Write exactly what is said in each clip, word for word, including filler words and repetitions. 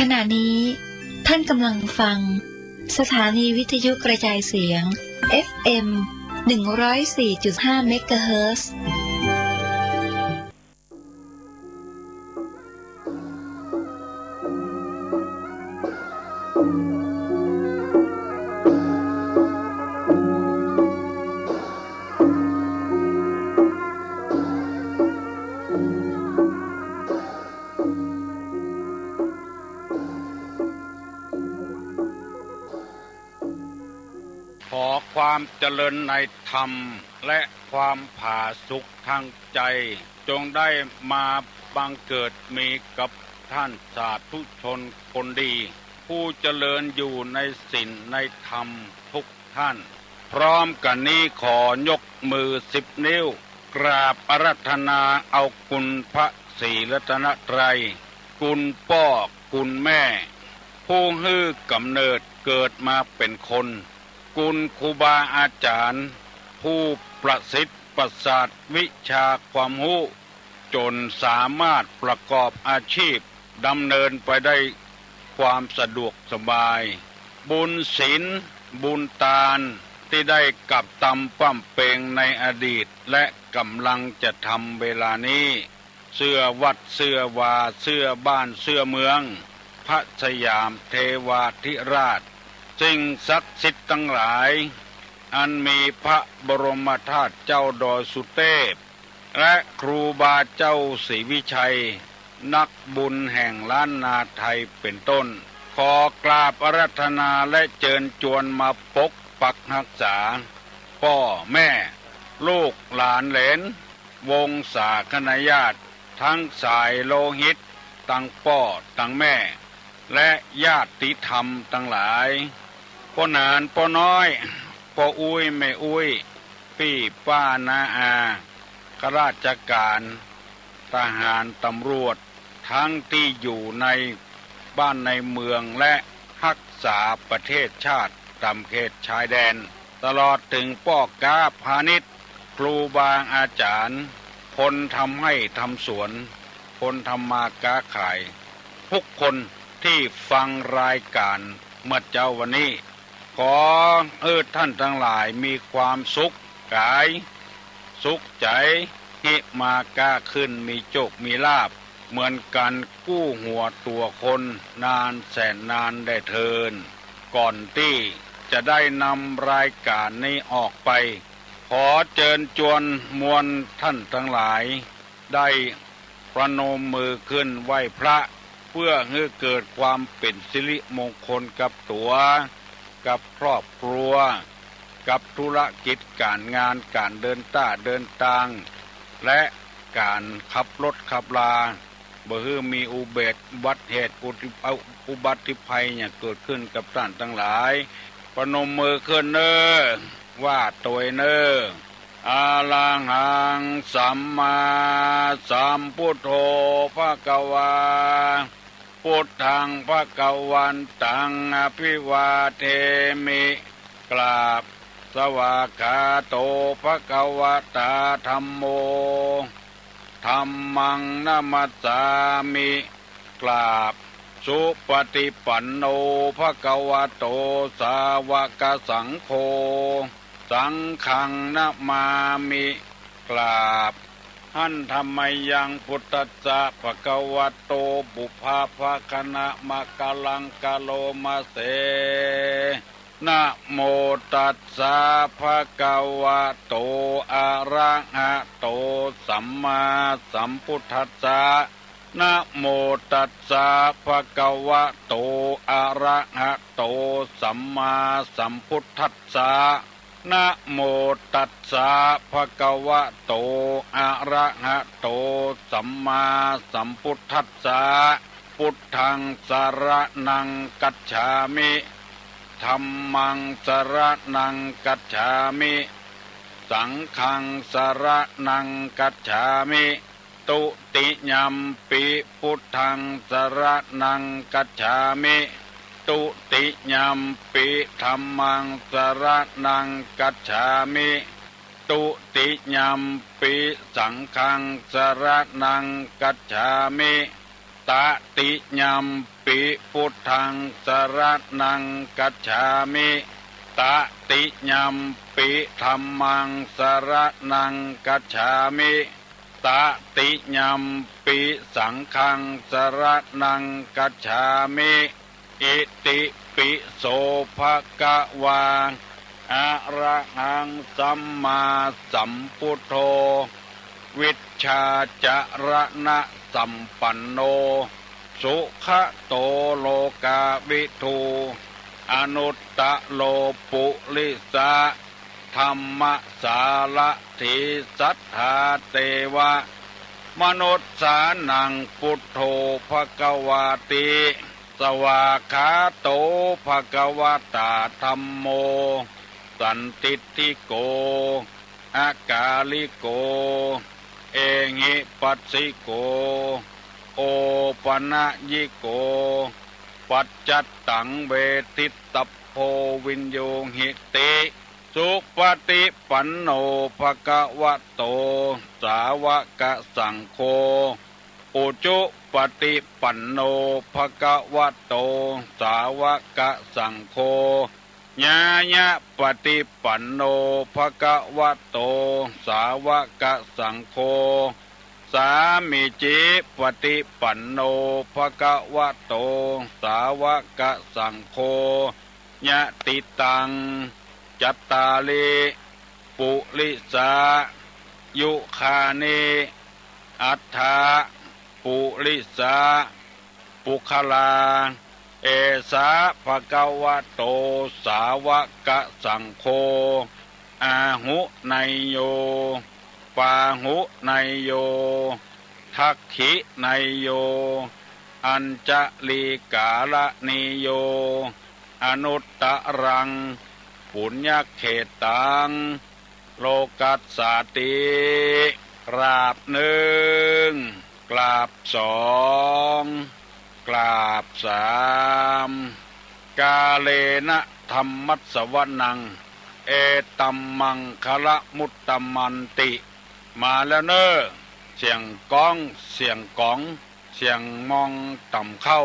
ขณะนี้ท่านกำลังฟังสถานีวิทยุกระจายเสียง เอฟ เอ็ม หนึ่งร้อยสี่จุดห้า เมกะเฮิรตซ์ ขอความเจริญในธรรมและความผาสุกทางใจ จงได้มาบังเกิดมีกับท่านสาธุชนคนดี ผู้เจริญอยู่ในศีลในธรรมทุกท่าน พร้อมกันนี้ขอยกมือสิบนิ้ว กราบอาราธนาเอาคุณพระศรีรัตนตรัย คุณป้อคุณแม่ ผู้หื้อกำเนิดเกิดมาเป็นคน คุณครูบาอาจารย์ ผู้ประสิทธิ์ประสาทวิชาความฮู้ จนสามารถประกอบอาชีพดำเนินไปได้ความสะดวกสบาย บุญศีลบุญตานที่ได้กระทำบำเพ็ญในอดีตและกำลังจะทำเวลานี้ เสื้อวัดเสื้อวาเสื้อบ้านเสื้อเมือง พระสยามเทวาธิราช สิ่งศักดิ์สิทธิ์ทั้งหลาย อันมีพระบรมธาตุเจ้าดอยสุเทพ และครูบาเจ้าศรีวิชัย นักบุญแห่งล้านนาไทยเป็นต้น ขอกราบอาราธนาและเจิญจวนมาปกปักฮักษา ป้อแม่ ลูกหลานเหลน วงศาคณาญาติ ทั้งสายโลหิต ตังป้อตังแม่ และญาติธรรมทั้งหลาย ป้อหนานป้อน้อย ป้ออุ๊ยแม่อุ๊ย ปี้ป้าน้าอา ข้าราชการ ทหารตำรวจ ทั้งตี้อยู่ในบ้านในเมือง และฮักษาประเทศชาติต๋ามเขตชายแดน ตลอดเถิงป้อก๊าพาณิชย์ ครูบาอาจ๋ารย์ คนทำไฮ่ทำสวน คนทำมาก๊าขาย ทุกคนตี้ฟังรายก๋านเมื่อเจ๊าวันนี้ ขอหื้อท่านตังหลายมีความสุขก๋าย สุขใจ๋ หื้อมาก๊าขึ้น มีโจคมีลาภเหมือนกั๋นกู้หัวตั๋วคนนานแสนนานแด่เทอญ ก่อนตี้จะได้นำรายก๋านนี้ออกไป ขอเจิญจวนมวลท่านตังหลาย ได้ประนมมือขึ้นไหว้พระ เพื่อหื้อเกิดความเป๋นสิริมงคลกับตั๋ว กับครอบครัว กับธุรกิจก๋านงาน ก๋านเดินต้าเดินตาง และก๋านขับรถขับลา บ่หื้อมีอุบัติเหตุ อุบัติภัยอย่างเกิดขึ้นกับต้านตังหลาย ประนมมือขึ้นเน่อ ว่าตวยเน่อ อะระหังสัมมาสัมพุทโธภะคะวา พุทธังภะคะวันตังอะภิวาเทมิ กราบ สวากขาโตภะคะวะตาธัมโม ธัมมังนะมัสสามิ กราบ สุปฏิปันโนภะคะวะโตสาวกสังโฆ สังฆังนะมามิ กราบ หันธะมะยังพุทธัสสะภะคะวะโต ปุพพะภะคะนะมะกะลังกะโลมะเส นะโมตัสสะภะคะวะโต อะระหะโต สัมมาสัมพุทธัสสะ นะโมตัสสะภะคะวะโต อะระหะโต สัมมาสัมพุทธัสสะ นะโมตัสสะภะคะวะโต อะระหะโต สัมมาสัมพุทธัสสะ พุทธังสะระณังคัจฉามิ ธัมมังสะระณังคัจฉามิ สังฆังสะระณังคัจฉามิ ตุติยัมปิพุทธังสะระณังคัจฉามิ ตุติยัมปิธัมมังสะระณังคัจฉามิ ตุติยัมปิสังฆังสะระณังคัจฉามิ ตติยัมปิพุทธังสรณังคัจฉามิ ตติยัมปิธัมมังสรณังคัจฉามิ ตติยัมปิสังฆังสรณังคัจฉามิ อิติปิโสภะคะวา อะระหังสัมมาสัมพุทโธ วิชชาจรณะสัมปันโน สุขะโตโลกาวิทู อนุตตะโรปุริสะธัมมสารถี สัทธาเตวะมนุสสานัง พุทโธภะคะวาติ สวากขาโตภะคะวะตา ธัมโม สันทิฏฐิโก อากาลิโก เอหิปัสสิโก โอปะนะยิโก ปัจจัตตังเวทิตัพโพ วินยูหิติ สุปะฏิปันโนภะคะวะโต สาวะกะสังโฆ อุจุปะฏิปันโนภะคะวะโต สาวะกะสังโฆ ญาญะปะฏิปันโนภะคะวะโต สาวะกะสังโฆ สามีจิปะฏิปันโนภะคะวะโต สาวะกะสังโฆ ยะติตัง จัตตาริ ปุริสายุคานิ อัฏฐะ ปุริสา ปุคคลา เอสะภะคะวะโต สาวะกะสังโฆ อาหุเนยโย ปาหุเนยโย ทักขิเนยโย อัญชลีกาละเนยโย อนุตตะรัง ปุญญะเขตตัง โลกัสสาติ กราบนึ่ง กราบสอง กราบสาม กาเลนะธัมมัสสวนัง เอตัมมังคะละมุตตะมันติ มาแล้วเน่อ เสียงก๊อง เสียงก๋อง เสียงมองต่ำเข้า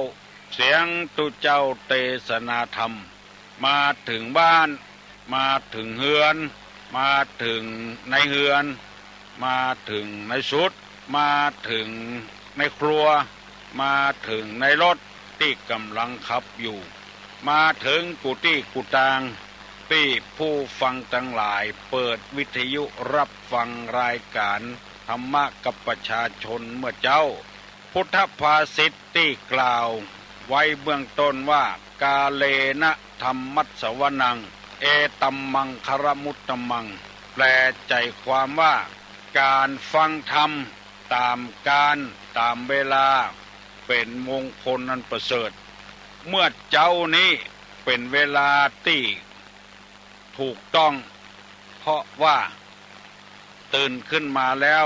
เสียงตุ๊เจ้าเตสนาธรรม มาเถิงบ้าน มาเถิงเฮือน มาเถิงในเฮือน มาเถิงในสุด มาเถิงในครัว มาเถิงในรถตี้ก่ำลังขับอยู่ มาเถิงกู้ตี้กู้ตาง ตี้ผู้ฟังตังหลายเปิดวิทยุฮับฟังรายก๋านธรรมะกับประชาชนเมื่อเจ๊า พุทธภาษิตตี้กล่าวไว้เบื้องต้นว่า กาเลนะธัมมัสสวนัง เอตัมมังคะละมุตตะมัง แปลใจ๋ความว่า ก๋านฟังธรรมต๋ามกาลต๋ามเวลา เป๋นมงคลอันประเสริฐ เมื่อเจ๊านี้เป๋นเวลาตี้ ถูกต้อง เพราะว่าตื่นขึ้นมาแล้ว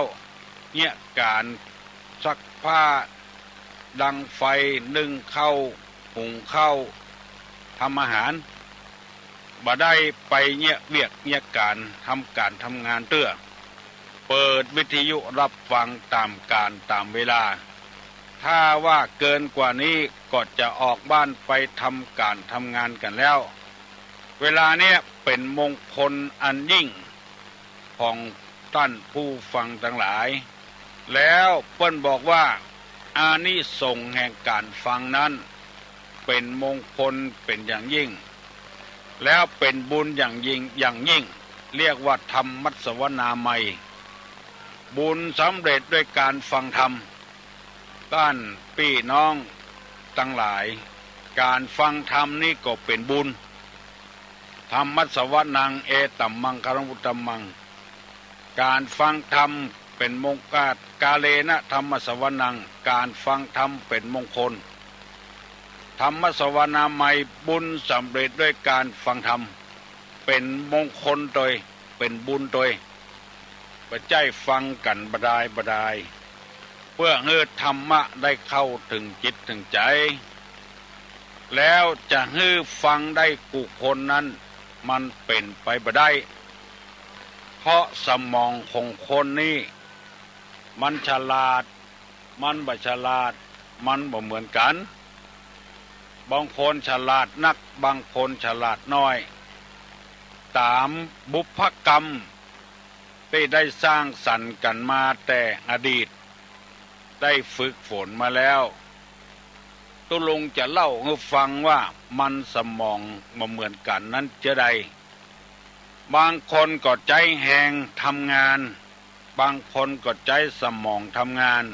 เยียะก๋านซักผ้า ดังไฟ นึ่งข้าว หุงข้าว ทำอาหาร บ่ได้ไปเยียะเวียกเยียะก๋าน ทำก๋านทำงานเตื้อ เปิดวิทยุฮับฟังต๋ามกาลต๋ามเวลา ถ้าว่าเกินกว่านี้ก็จะออกบ้านไปทำก๋านทำงานกั๋นแล้ว เวลาเนี้ยเป๋นมงคลอันยิ่งของต้านผู้ฟังตังหลาย แล้วเปิ้นบอกว่า อานิสงส์แห่งก๋านฟังนั้น เป๋นมงคลเป๋นอย่างยิ่ง แล้วเป๋นบุญอย่างยิ่ง อย่างยิ่ง เรียกว่าธัมมัสสวนามัย บุญสำเร็จด้วยก๋านฟังธรรม ต้านปี้น้องตังหลาย ก๋านฟังธรรมนี้ก็เป๋นบุญ ธัมมัสสวนัง เอตัมมังคะละมุตตะมัง ก๋านฟังธรรมเป๋นมงคล กาเลนะธัมมัสสวนัง ก๋านฟังธรรมเป๋นมงคล ธัมมัสสวนามัย บุญสำเร็จด้วยก๋านฟังธรรม เป๋นมงคลตวย เป๋นบุญตวย บ่ใจ้ฟังกั๋นบ่ดายบ่ดาย เปื้อหื้อธรรมะได้เข้าเถิงจิตเถิงใจ๋ แล้วจะหื้อฟังได้กู้คนนั้น มันเป๋นไปบ่ได้ เพราะสมองของคนนี้ มันฉลาด มันบ่ฉลาด มันบ่เหมือนกั๋น บางคนฉลาดนัก บางคนฉลาดน้อย ต๋ามบุพกรรมตี้ได้สร้างสรรค์กั๋นมาแต่อดีต ได้ฝึกฝนมาแล้ว ตุ๊ลุงจะเล่าหื้อฟังว่ามันสมองบ่เหมือนกั๋นนั้นจาใด บางคนก็ใจ๊แฮงทำงาน บางคนก็ใจ๊สมองทำงาน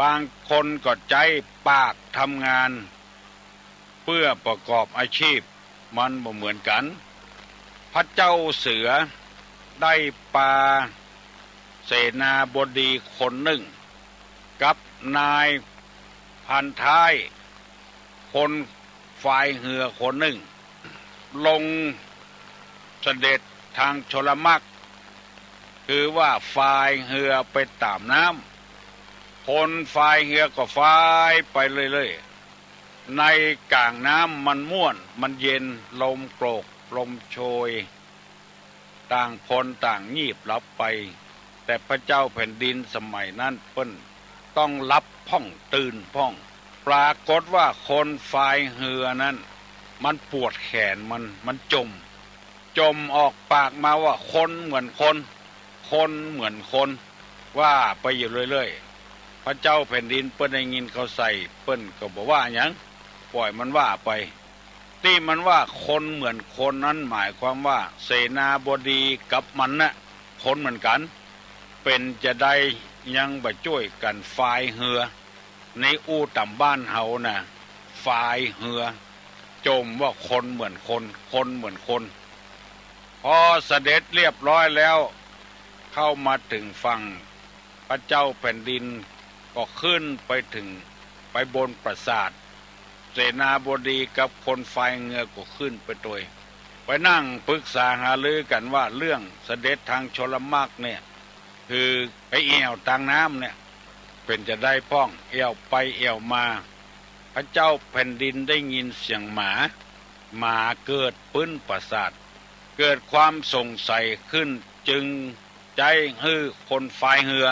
บางคนก็ใจ๊ปากทำงาน เปื้อประกอบอาชีพ มันบ่เหมือนกั๋น พระเจ้าเสือได้ปาเสนาบดีคนนึ่ง กับนายพันท้าย คนฝ่ายเฮือคนนึ่ง ลงเสด็จตางชลมรรค คือว่าฝ่ายเฮือไปต๋ามน้ำ คนฝ่ายเฮือก็ฝ่ายไปเรื่อยๆ ในก๋างน้ำมันม่วน มันเย็น ลมโกรก ลมโชย ต่างคนต่างงีบหลับไป แต่พระเจ้าแผ่นดินสมัยนั้นเปิ้นต้องหลับพ่องตื่นพ่อง ปรากฏว่าคนฝ่ายเฮือนั้นมันปวดแขนมัน มันจ่ม จ่มออกปากมาว่า คนเหมือนคน คนเหมือนคน ว่าไปอยู่เรื่อยๆ พระเจ้าแผ่นดินเปิ้นได้ยินเข้าใส่ เปิ้นก็บ่ว่าหยัง ป่อยมันว่าไป ตี้มันว่าคนเหมือนคนนั้นหมายความว่าเสนาบดีกับมันน่ะคนเหมือนกั๋น เป๋นจาใดยังบ่จ้วยกั๋นฝ่ายเฮือ ในอู้ต๋ามบ้านเฮาน่ะ ฝ่ายเฮือ จ่มว่าคนเหมือนคน คนเหมือนคน พอเสด็จเรียบร้อยแล้ว เข้ามาเถิงฝั่ง พระเจ้าแผ่นดินก็ขึ้นไปเถิง ไปบนปราสาท เสนาบดีกับคนฝ่ายเฮือก็ขึ้นไปตวย ไปนั่งปรึกษาหารือกั๋นว่าเรื่องเสด็จตางชลมรรคเนี่ย คือไปแอ่วตางน้ำเนี่ย เป๋นจาใดพ่อง แอ่วไปแอ่วมา พระเจ้าแผ่นดินได้ยินเสียงหมา หมาเกิดปื๊นปราสาท เกิดความสงสัยขึ้น จึงใจ๊หื้อคนฝ่ายเฮือ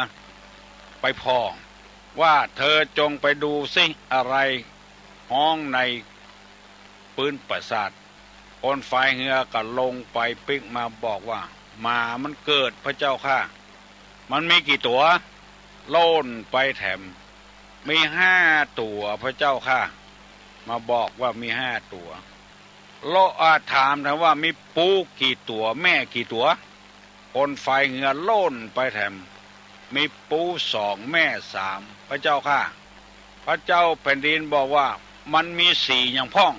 ไปผ่อ ว่าเธอจงไปดูสิ อะไรฮ้องในปื๊นปราสาท คนฝ่ายเฮือก็ลงไปปิ๊กมาบอกว่า หมามันเกิดพระเจ้าข้า มันมีกี่ตั๋ว โล่นไปแถม มีห้าตั๋วพระเจ้าข้า มาบอกว่ามีห้าตั๋ว โลอาถามแถมว่ามีปู๋กี่ตั๋ว แม่กี่ตั๋ว คนฝ่ายเฮือโล่นไปแถม มีปู๋สองแม่สามพระเจ้าข้า พระเจ้าแผ่นดินบอกว่ามันมีสีหยังพ่อง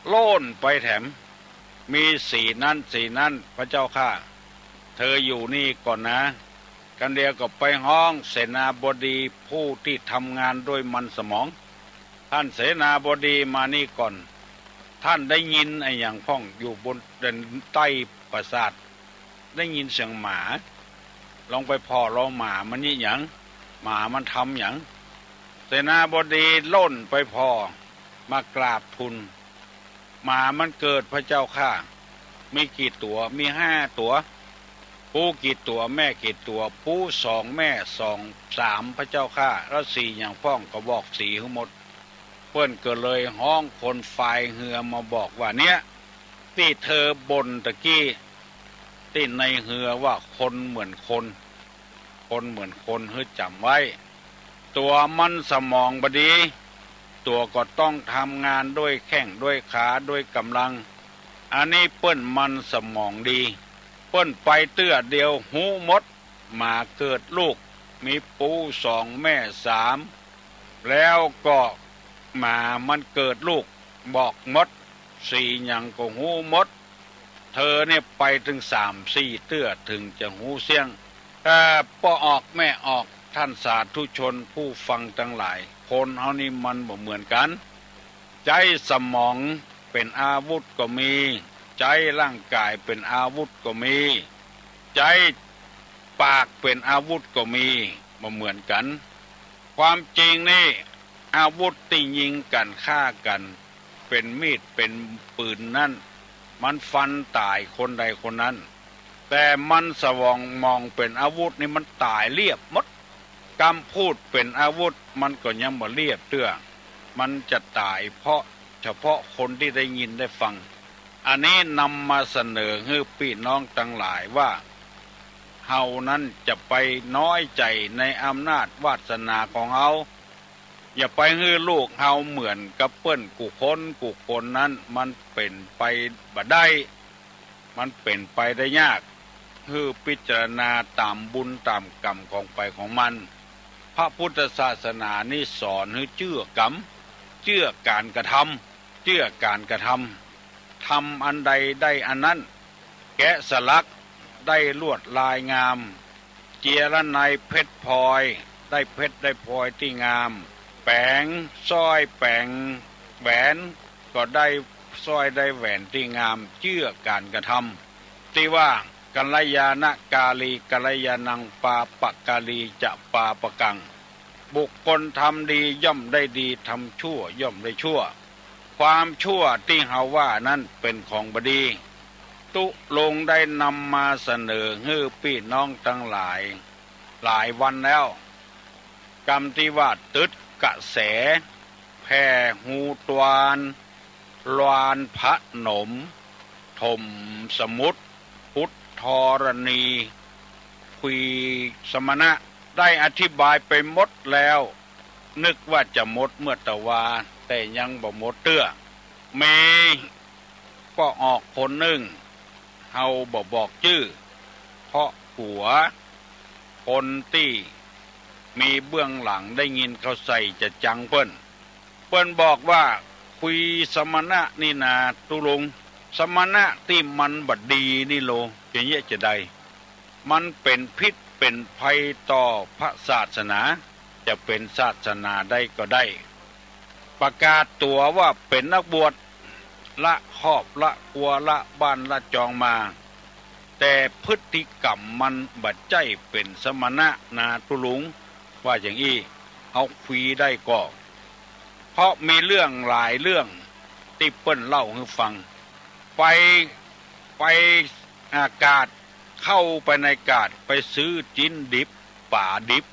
โล่นไปแถม มีสีนั้นสีนั้นพระเจ้าข้า เธออยู่นี่ก่อนนะ กันเดียวก็ไปฮ้องเสนาบดีผู้ตี้ทำงานด้วยมันสมอง ท่านเสนาบดีมานี่ก่อน ท่านได้ยินอะหยังพ่องอยู่บนแดนใต้ปราสาท ได้ยินเสียงหมา ลองไปผ่อลองหมามันเยียะหยัง หมามันทำหยัง เสนาบดีล่นไปผ่อ มากราบทูล หมามันเกิดพระเจ้าข้า มีกี่ตั๋ว มีห้าตั๋ว ปู๋กี่ตั๋ว แม่กี่ตั๋ว ปู๋สองแม่สอง สามพระเจ้าข้า แล้วสีหยังพ่องก็บอกสีหื้อหมด เปิ้นก็เลยฮ้องคนฝ่ายเฮือมาบอกว่า เนี่ย ตี้เธอบ่นตะกี้ ตี้ในเฮือว่าคนเหมือนคน คนเหมือนคน หื้อจ๋ำไว้ ตั๋วมันสมองบ่ดี ตั๋วก็ต้องทำงานด้วยแข้งด้วยขาด้วยก๋ำลัง อันนี้เปิ้นมันสมองดี เปิ้นไปเตื้อเดียวฮู้หมด หมาเกิดลูก มีปู๋สองแม่สาม แล้วก็หมามันเกิดลูก บอกหมด สีหยังก็ฮู้หมด เธอเนี่ยไปตึงสามสี่เตื้อเถิงจะฮู้เสี้ยง แต่ป้อออกแม่ออก ท่านสาธุชนผู้ฟังตังหลาย คนเฮานี่มันบ่เหมือนกั๋น ใจ๊สมองเป๋นอาวุธก็มี ใจ๊ร่างก๋ายเป๋นอาวุธก็มี ใจ๊ปากเป๋นอาวุธก็มี บ่เหมือนกั๋น ความจริงนี่ อาวุธตี้ยิงกั๋นฆ่ากั๋น เป๋นมีดเป๋นปืนนั้น มันฟันต๋ายคนใดคนนั้น แต่มันสมองเป๋นอาวุธนี่มันต๋ายเรียบหมด กำพูดเป๋นอาวุธ มันก็ยังบ่เลียบเตื้อ มันจะต๋ายเพราะเฉพาะคนตี้ได้ยินได้ฟัง อันนี้นำมาเสนอหื้อปี้น้องตังหลายว่า เฮานั้นจะไปน้อยใจ๋ในอำนาจวาสนาของเฮา อย่าไปหื้อลูกเฮาเหมือนกับเปิ้นกู้คนกู้คนนั้น มันเป๋นไปบ่ได้ มันเป๋นไปได้ยาก หื้อพิจารณาต๋ามบุญต๋ามกรรมของใผของมัน พระพุทธศาสนานี้สอนหื้อเจื้อกรรม เจื้อก๋านกระทำ เจื้อก๋านกระทำ ทำอันใดได้อันนั้น แกะสลักได้ลวดลายงาม เจียรไนยเพชรพลอย ได้เพชรได้พลอยตี้งาม แป๋งสร้อยแป๋งแหวน ก็ได้สร้อยได้แหวนตี้งาม เจื้อก๋านกระทำ ตี้ว่า กัลยาณกาลี กัลยาณัง ปาปกาลีจะ ปาปกัง บุคคลทำดีย่อมได้ดี ทำชั่วย่อมได้ชั่ว ความชั่วตี้เฮาว่านั้นเป๋นของบ่ดี ตุ๊ลุงได้นำมาเสนอหื้อปี้น้องตังหลายหลายวันแล้ว กำตี้ว่าตึดกระแส แผ่ฮูตวาน ลานพนม ถมสมุทร พุทธธรณี คุยสมณะ ได้อธิบายไปหมดแล้ว นึกว่าจะหมดเมื่อตะวา แต่ยังบ่หมดเตื้อ มีป้อออกคนนึ่ง เฮาบ่บอกจื้อ เพราะกั๋วคนตี้มีเบื้องหลังได้ยินเข้าใส่จะจังเปิ้น เปิ้นบอกว่า คุยสมณะนี่นาตุ๊ลุง สมณะตี้มันบ่ดีนี่โล จะเยียะจาใด มันเป๋นพิษเป๋นภัยต่อพระศาสนา จะเป๋นศาสนาใดก็ได้ ประกาศตั๋วว่าเป๋นนักบวช ละครอบละครัวละบ้านละจองมา แต่พฤติกรรมมันบ่ใจ้เป๋นสมณะนาตุ๊ลุง ว่าอย่างอี้ เฮาคุยได้ก่อ เพราะมีเรื่องหลายเรื่องตี้เปิ้นเล่าหื้อฟัง ไป ไป อ่า กาด เข้าไปในกาด ไปซื้อจิ๊นดิบ ป๋าดิบ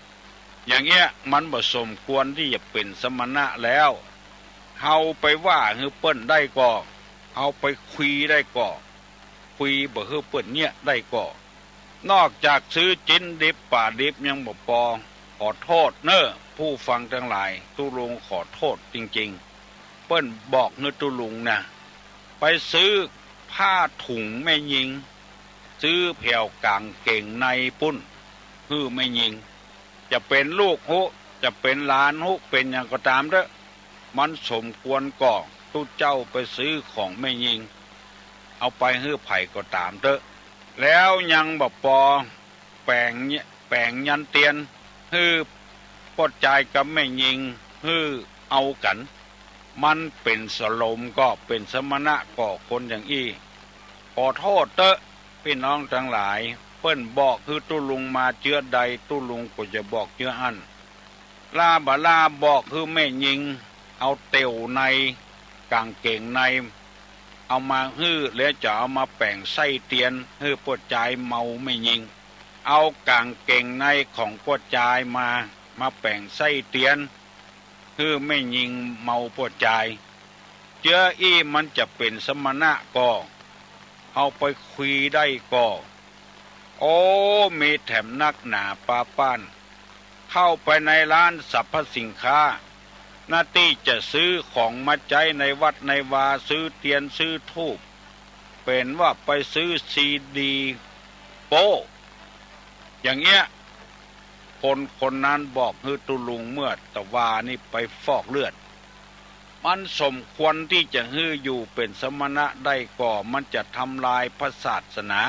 อย่างเอี้ย มันบ่สมควรตี้จะเป๋นสมณะแล้ว เฮาไปว่าหื้อเปิ้นได้ก่อ เฮาไปคุยได้ก่อ คุยบ่หื้อเปิ้นเยียะได้ก่อ นอกจากซื้อจิ๊นดิบป๋าดิบยังบ่ปอ ขอโทษเน่อผู้ฟังตังหลาย ตุ๊ลุงขอโทษจริงๆ เปิ้นบอกหื้อตุ๊ลุงนะ ไปซื้อผ้าถุงแม่ญิง ซื้อแผวก๋างเก๋งในปุ้น หื้อแม่ญิง จะเป๋นลูกฮู้ จะเป๋นหลานฮู้ เป๋นหยังก็ต๋ามเต๊อะ มันสมควรก่อ ตุ๊เจ้าไปซื้อของแม่ญิง เอาไปหื้อใผก็ต๋ามเต๊อะ แล้วยังบ่ปอ แป๋ง แป๋งยันเตียน หื้อป้อจายกับแม่ญิง หื้อเอากั๋น มันเป๋นสลมก่อ เป๋นสมณะก่อ คนอย่างอี้ ขอโทษเต๊อะ ปี้น้องตังหลาย เปิ้นบอกหื้อตุ๊ลุงมาเจื้อใด ตุ๊ลุงก็จะบอกเจื้ออั้น ลาบ่ลาบอกหื้อแม่ญิง เอาเต็วใน ก๋างเก๋งใน เอามาหื้อ แล้วจะเอามาแป๋งไส้เตียน หื้อป้อจายเมาแม่ญิง เอาก๋างเก๋งในของป้อจายมา มาแป๋งไส้เตียน หื้อแม่ญิงเมาป้อจาย เจื้ออี้มันจะเป๋นสมณะก่อ เอาไปคุยได้ก่อ โอ้ มีแถมนักหนาปาป้าน เข้าไปในร้านสรรพสินค้า หน้าตี้จะซื้อของมาใจ๊ในวัดในวา ซื้อเตียนซื้อธูป เป๋นว่าไปซื้อซีดีโป๊ อย่างเอี้ย คนคนนั้นบอกหื้อตุ๊ลุงเมื่อตะวานี้ไปฟอกเลือด มันสมควรตี้จะหื้ออยู่เป๋นสมณะได้ก่อ มันจะทำลายพระศาสนา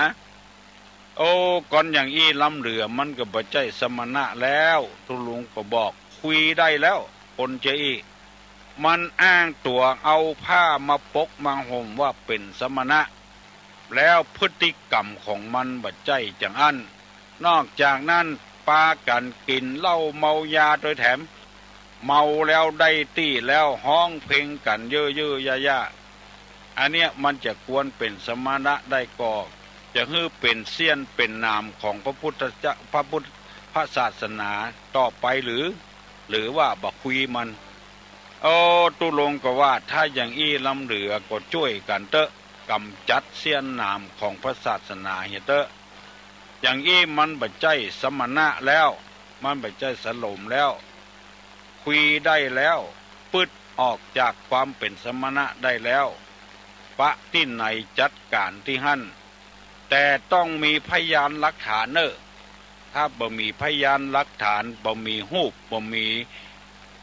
โอ้ ก่อนอย่างอี้ล้ำเหลือ มันก็บ่ใจ้สมณะแล้ว ตุ๊ลุงก็บอก คุยได้แล้ว คนเจื้ออี้ มันอ้างตั๋วเอาผ้ามาปกมาห่มว่าเป๋นสมณะ แล้วพฤติกรรมของมันบ่ใจ้จังอั้น นอกจากนั้น ปากั๋นกิ๋นเหล้าเมายาโดยแถม เมาแล้วได้ตี้แล้วฮ้องเพลงกั๋นเย้อๆ ย่าๆ อันเนี้ยมันจะควรเป๋นสมณะได้ก่อ จะหื้อเป๋นเสี้ยนเป๋นหนามของพระพุทธเจ้า พระพุทธ พระศาสนาต่อไปหรือ หรือว่าบ่คุยมัน โอ้ ตุ๊ลุงก็ว่า ถ้าอย่างอี้ล้ำเหลือก็จ้วยกั๋นเต๊อะ ก๋ำจัดเสี้ยนหนามของพระศาสนาเหียเต๊อะ อย่างอี้มันบ่ใจ้สมณะแล้ว มันบ่ใจ้สโลมแล้ว คุยได้แล้ว ปึ๊ดออกจากความเป๋นสมณะได้แล้ว ปะตี้ไหนจัดก๋านตี้หั้น แต่ต้องมีพยานหลักฐานเน่อ ถ้าบ่มีพยานหลักฐาน บ่มีฮูป บ่มี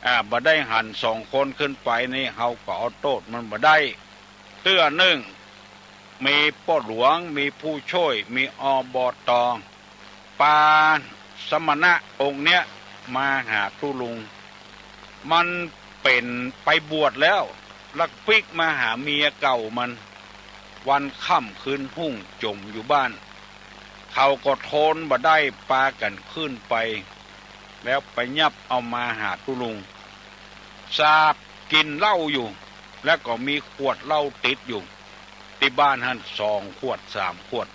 อ่า บ่ได้หันสองคนขึ้นไปนี่ เฮาก็เอาโต้ษมันบ่ได้ เตื้อนึ่ง มีป้อหลวง มีผู้ช่วย มี อบต. ปาสมณะองค์เนี้ยมาหาตุ๊ลุง มันเป๋นไปบวชแล้ว ลักปิ๊กมาหาเมียเก่ามัน วันค่ำคืนฮุ่งจ่มอยู่บ้าน เขาก็ทนบ่ได้ ปากั๋นขึ้นไป แล้วไปยับเอามาหาตุ๊ลุง สาบกิ๋นเหล้าอยู่ แล้วก็มีขวดเหล้าติดอยู่ ตี้บ้านหั้นสองขวดสามขวด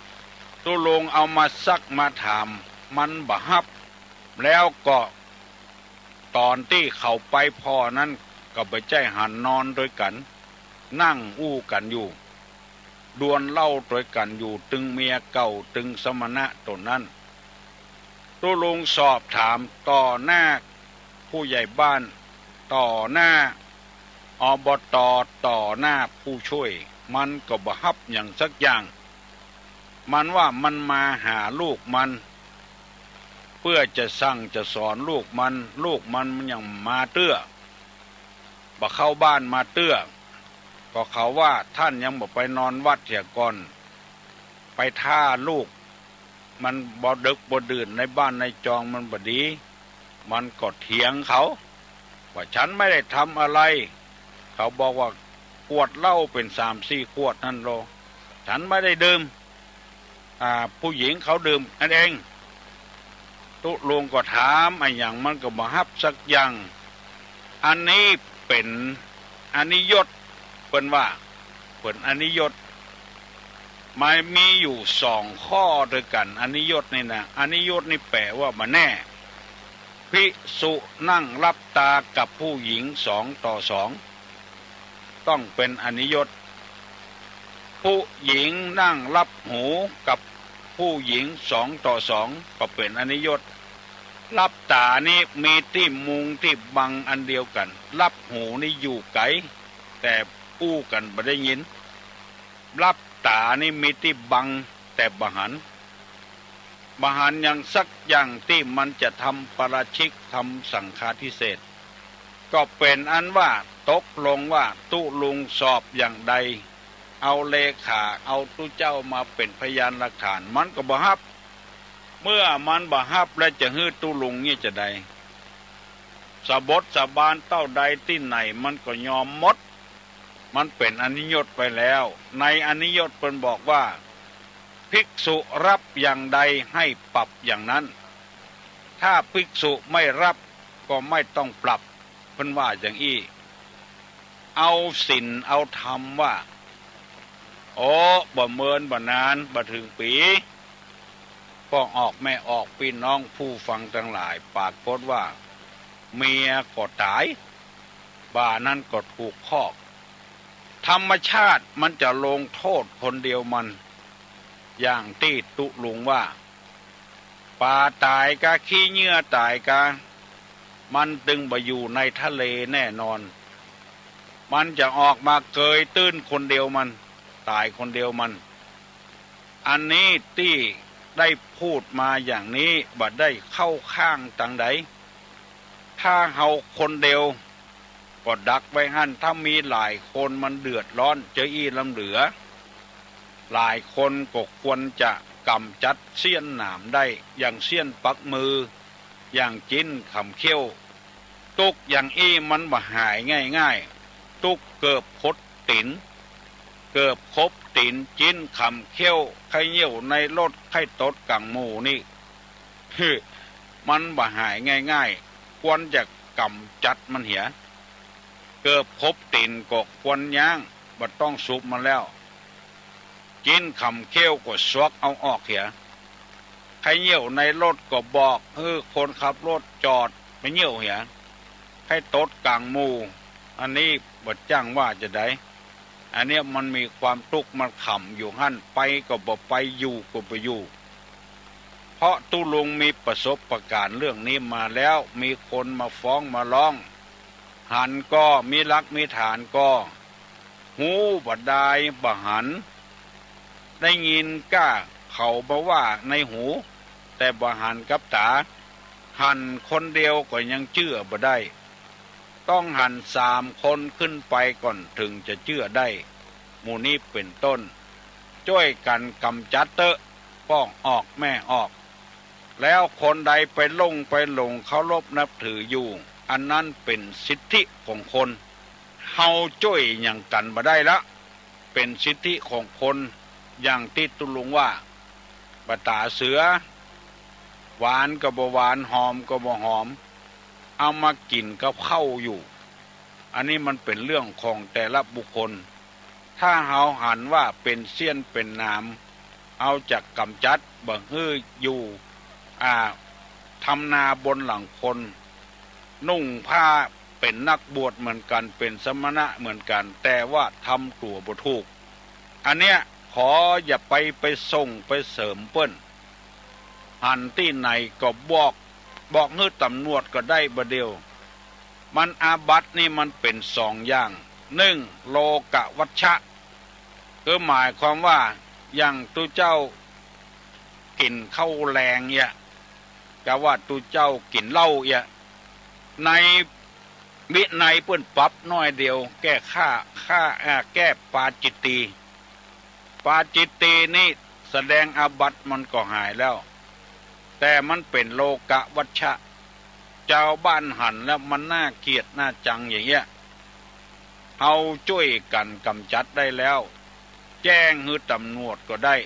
ตุ๊ลุงเอามาซักมาถาม มันบ่ฮับ แล้วก็ต๋อนตี้เขาไปผ่อนั้น ก็บ่ใจ้หันนอนตวยกั๋น นั่งอู้กั๋นอยู่ ดวลเหล้าตวยกั๋นอยู่ ตึงเมียเก่า ตึงสมณะต๋นนั้น ตุ๊ลุงสอบถามต่อหน้าผู้ใหญ่บ้าน ต่อหน้า อบต. ต่อหน้าผู้ช่วย มันก็บ่ฮับหยังสักอย่าง มันว่ามันมาหาลูกมัน เปื้อจะสั่งจะสอนลูกมัน ลูกมันมันยังบ่มาเตื้อ บ่เข้าบ้านมาเตื้อ ก็เขาว่าต้านยังบ่ไปนอนวัดเสียก่อน ไปถ้าลูก มันบ่ดึกบ่ดื่น ในบ้านในจองมันบ่ดี มันก็เถียงเขา ว่าฉันไม่ได้ทำอะไร เขาบอกว่าขวดเหล้าเป๋นสามสี่ขวดหั้นโล ฉันไม่ได้ดื่ม อ่า ผู้หญิงเขาดื่มกันเอง ตุ๊ลุงก็ถามอะหยังมันก็บ่ฮับสักอย่าง อันนี้เป๋นอนิยต เปิ้นว่า เป๋นอนิยต มันมีอยู่สองข้อตวยกั๋น อนิยตนี่นะ อนิยตนี่แป๋ว่าบ่แน่ ภิกษุนั่งหลับตากับผู้หญิงสองต่อสอง ต้องเป๋นอนิยต ผู้หญิงนั่งหลับหูกับผู้หญิงสองต่อสอง ก็เป๋นอนิยต หลับต๋านี้มีตี้มุงตี้บังอันเดียวกั๋น หลับหูนี้อยู่ไก๋ แต่อู้กั๋นบ่ได้ยิน หลับต๋านี้มีตี้บังแต่บ่หัน บ่หันหยังสักอย่างตี้มันจะทำปาราชิก ทำสังฆาทิเศษ ก็เป๋นอันว่าตกลงว่าตุ๊ลุงสอบอย่างใด เอาเลขา เอาตุ๊เจ้ามาเป๋นพยานหลักฐาน มันก็บ่ฮับ เมื่อมันบ่ฮับแล้วจะหื้อตุ๊ลุงเนี่ยจะใด สาบดสาบานเต้าใดตี้ไหนมันก็ยอมหมด มันเป๋นอนิยตไปแล้ว ในอนิยตเปิ้นบอกว่า ภิกษุรับอย่างใดให้ปรับอย่างนั้น ถ้าภิกษุไม่รับก็ไม่ต้องปรับ เปิ้นว่าอย่างอี้ เอาศีลเอาธรรมว่า โอ้ บ่เมินบ่นาน บ่เถิงปี๋ ป้อออกแม่ออก ปี้น้องผู้ฟังตังหลาย ปรากฏว่าเมียก็ต๋าย บ่านั้นก็ถูกคอก ธรรมชาติมันจะลงโต้ษคนเดียวมัน อย่างตี้ตุ๊ลุงว่า ป๋าต๋ายกา ขี้เหยื่อต๋ายกา มันตึงบ่อยู่ในทะเลแน่นอน มันจะออกมาเกยตื้นคนเดียวมัน ต๋ายคนเดียวมัน อันนี้ตี้ได้พูดมาอย่างนี้บ่ได้เข้าข้างตังใด ถ้าเฮาคนเดียวก็ดักไว้หั้น ถ้ามีหลายคนมันเดือดร้อน เจ้าอี้ล้ำเหลือ หลายคนก็ควรจะก๋ำจัดเสี้ยนหนามได้ อย่างเสี้ยนปักมือ อย่างจิ๊นขำเขี้ยว ตุ๊กอย่างอี้มันบ่หายง่ายๆ ตุ๊กเกือบขบตี๋น เกือบขบตี๋น จิ๊นขำเขี้ยว ใค่เยี่ยวในรถ ใค่ตดก๋างหมู่นี่ มันบ่หายง่ายๆ ควรจะก๋ำจัดมันเหีย เกือบขบตี๋นก็ควรย้าง บ่ต้องสูบมันแล้ว จิ๊นขำเขี้ยวก็ซวกเอาออกเหีย ใผเยี่ยวในรถก็บอกหื้อคนขับรถจอด ไปเยี่ยวเหีย ใผตดก๋างหมู่ อันนี้บ่จ้างว่าจะใด อันเนี้ยมันมีความตุ๊กข์มันขังอยู่หั้น ไปก็บ่ไป อยู่ก็บ่อยู่ เพราะตุ๊ลุงมีประสบการณ์เรื่องนี้มาแล้ว มีคนมาฟ้องมาร้อง หันก่อ มีหลักมีฐานก่อ ฮู้บ่ดายบ่หัน ได้ยินก้าเขามาว่าในหู แต่บ่หันกับต๋า หันคนเดียวก็ยังเจื้อบ่ได้ ต้องหันสามคนขึ้นไปก่อนเถิงจะเจื้อได้ หมู่นี้เป๋นต้น จ้วยกั๋นก๋ำจัดเต๊อะ ป้องออกแม่ออก แล้วคนใดไปหลงไปหลงเคารพนับถืออยู่ อันนั้นเป๋นสิทธิของคน เฮาจ้วยหยังกั๋นบ่ได้ละ เป๋นสิทธิของคน อย่างตี้ตุ๊ลุงว่า บ่ต๋าเสือ หวานก็บ่หวาน หอมก็บ่หอม เอามากิ๋นกับข้าวอยู่ อันนี้มันเป๋นเรื่องของแต่ละบุคคล ถ้าเฮาหันว่าเป๋นเสี้ยนเป๋นหนาม เฮาจะก๋ำจัดบ่หื้ออยู่ อ่า ทำนาบนหลังคน นุ่งผ้าเป๋นนักบวชเหมือนกั๋น เป๋นสมณะเหมือนกั๋น แต่ว่าทำตั๋วบ่ถูก อันเนี้ยขออย่าไป ไปส่งไปเสริมเปิ้น หันตี้ไหนก็บอก บอกหื้อต๋ำรวจก็ได้บ่าเดี่ยว มันอาบัตินี่มันเป๋นสองอย่าง นึ่ง โลกวัชชะ คือหมายความว่าอย่างตุ๊เจ้ากิ๋นข้าวแลงเยียะ กาว่าตุ๊เจ้ากิ๋นเหล้าเยียะ ในวินัยเปิ้นปรับน้อยเดียว แก้ข้า ข้า อ่า แก้ปาจิตตีย์ ปาจิตตีย์นี่แสดงอาบัติมันก็หายแล้ว แต่มันเป๋นโลกวัชชะ จาวบ้านหันแล้วมันน่าเกลียดน่าจังอย่างเยียะ เฮาจ้วยกั๋นก๋ำจัดได้แล้ว แจ้งหื้อต๋ำรวจก็ได้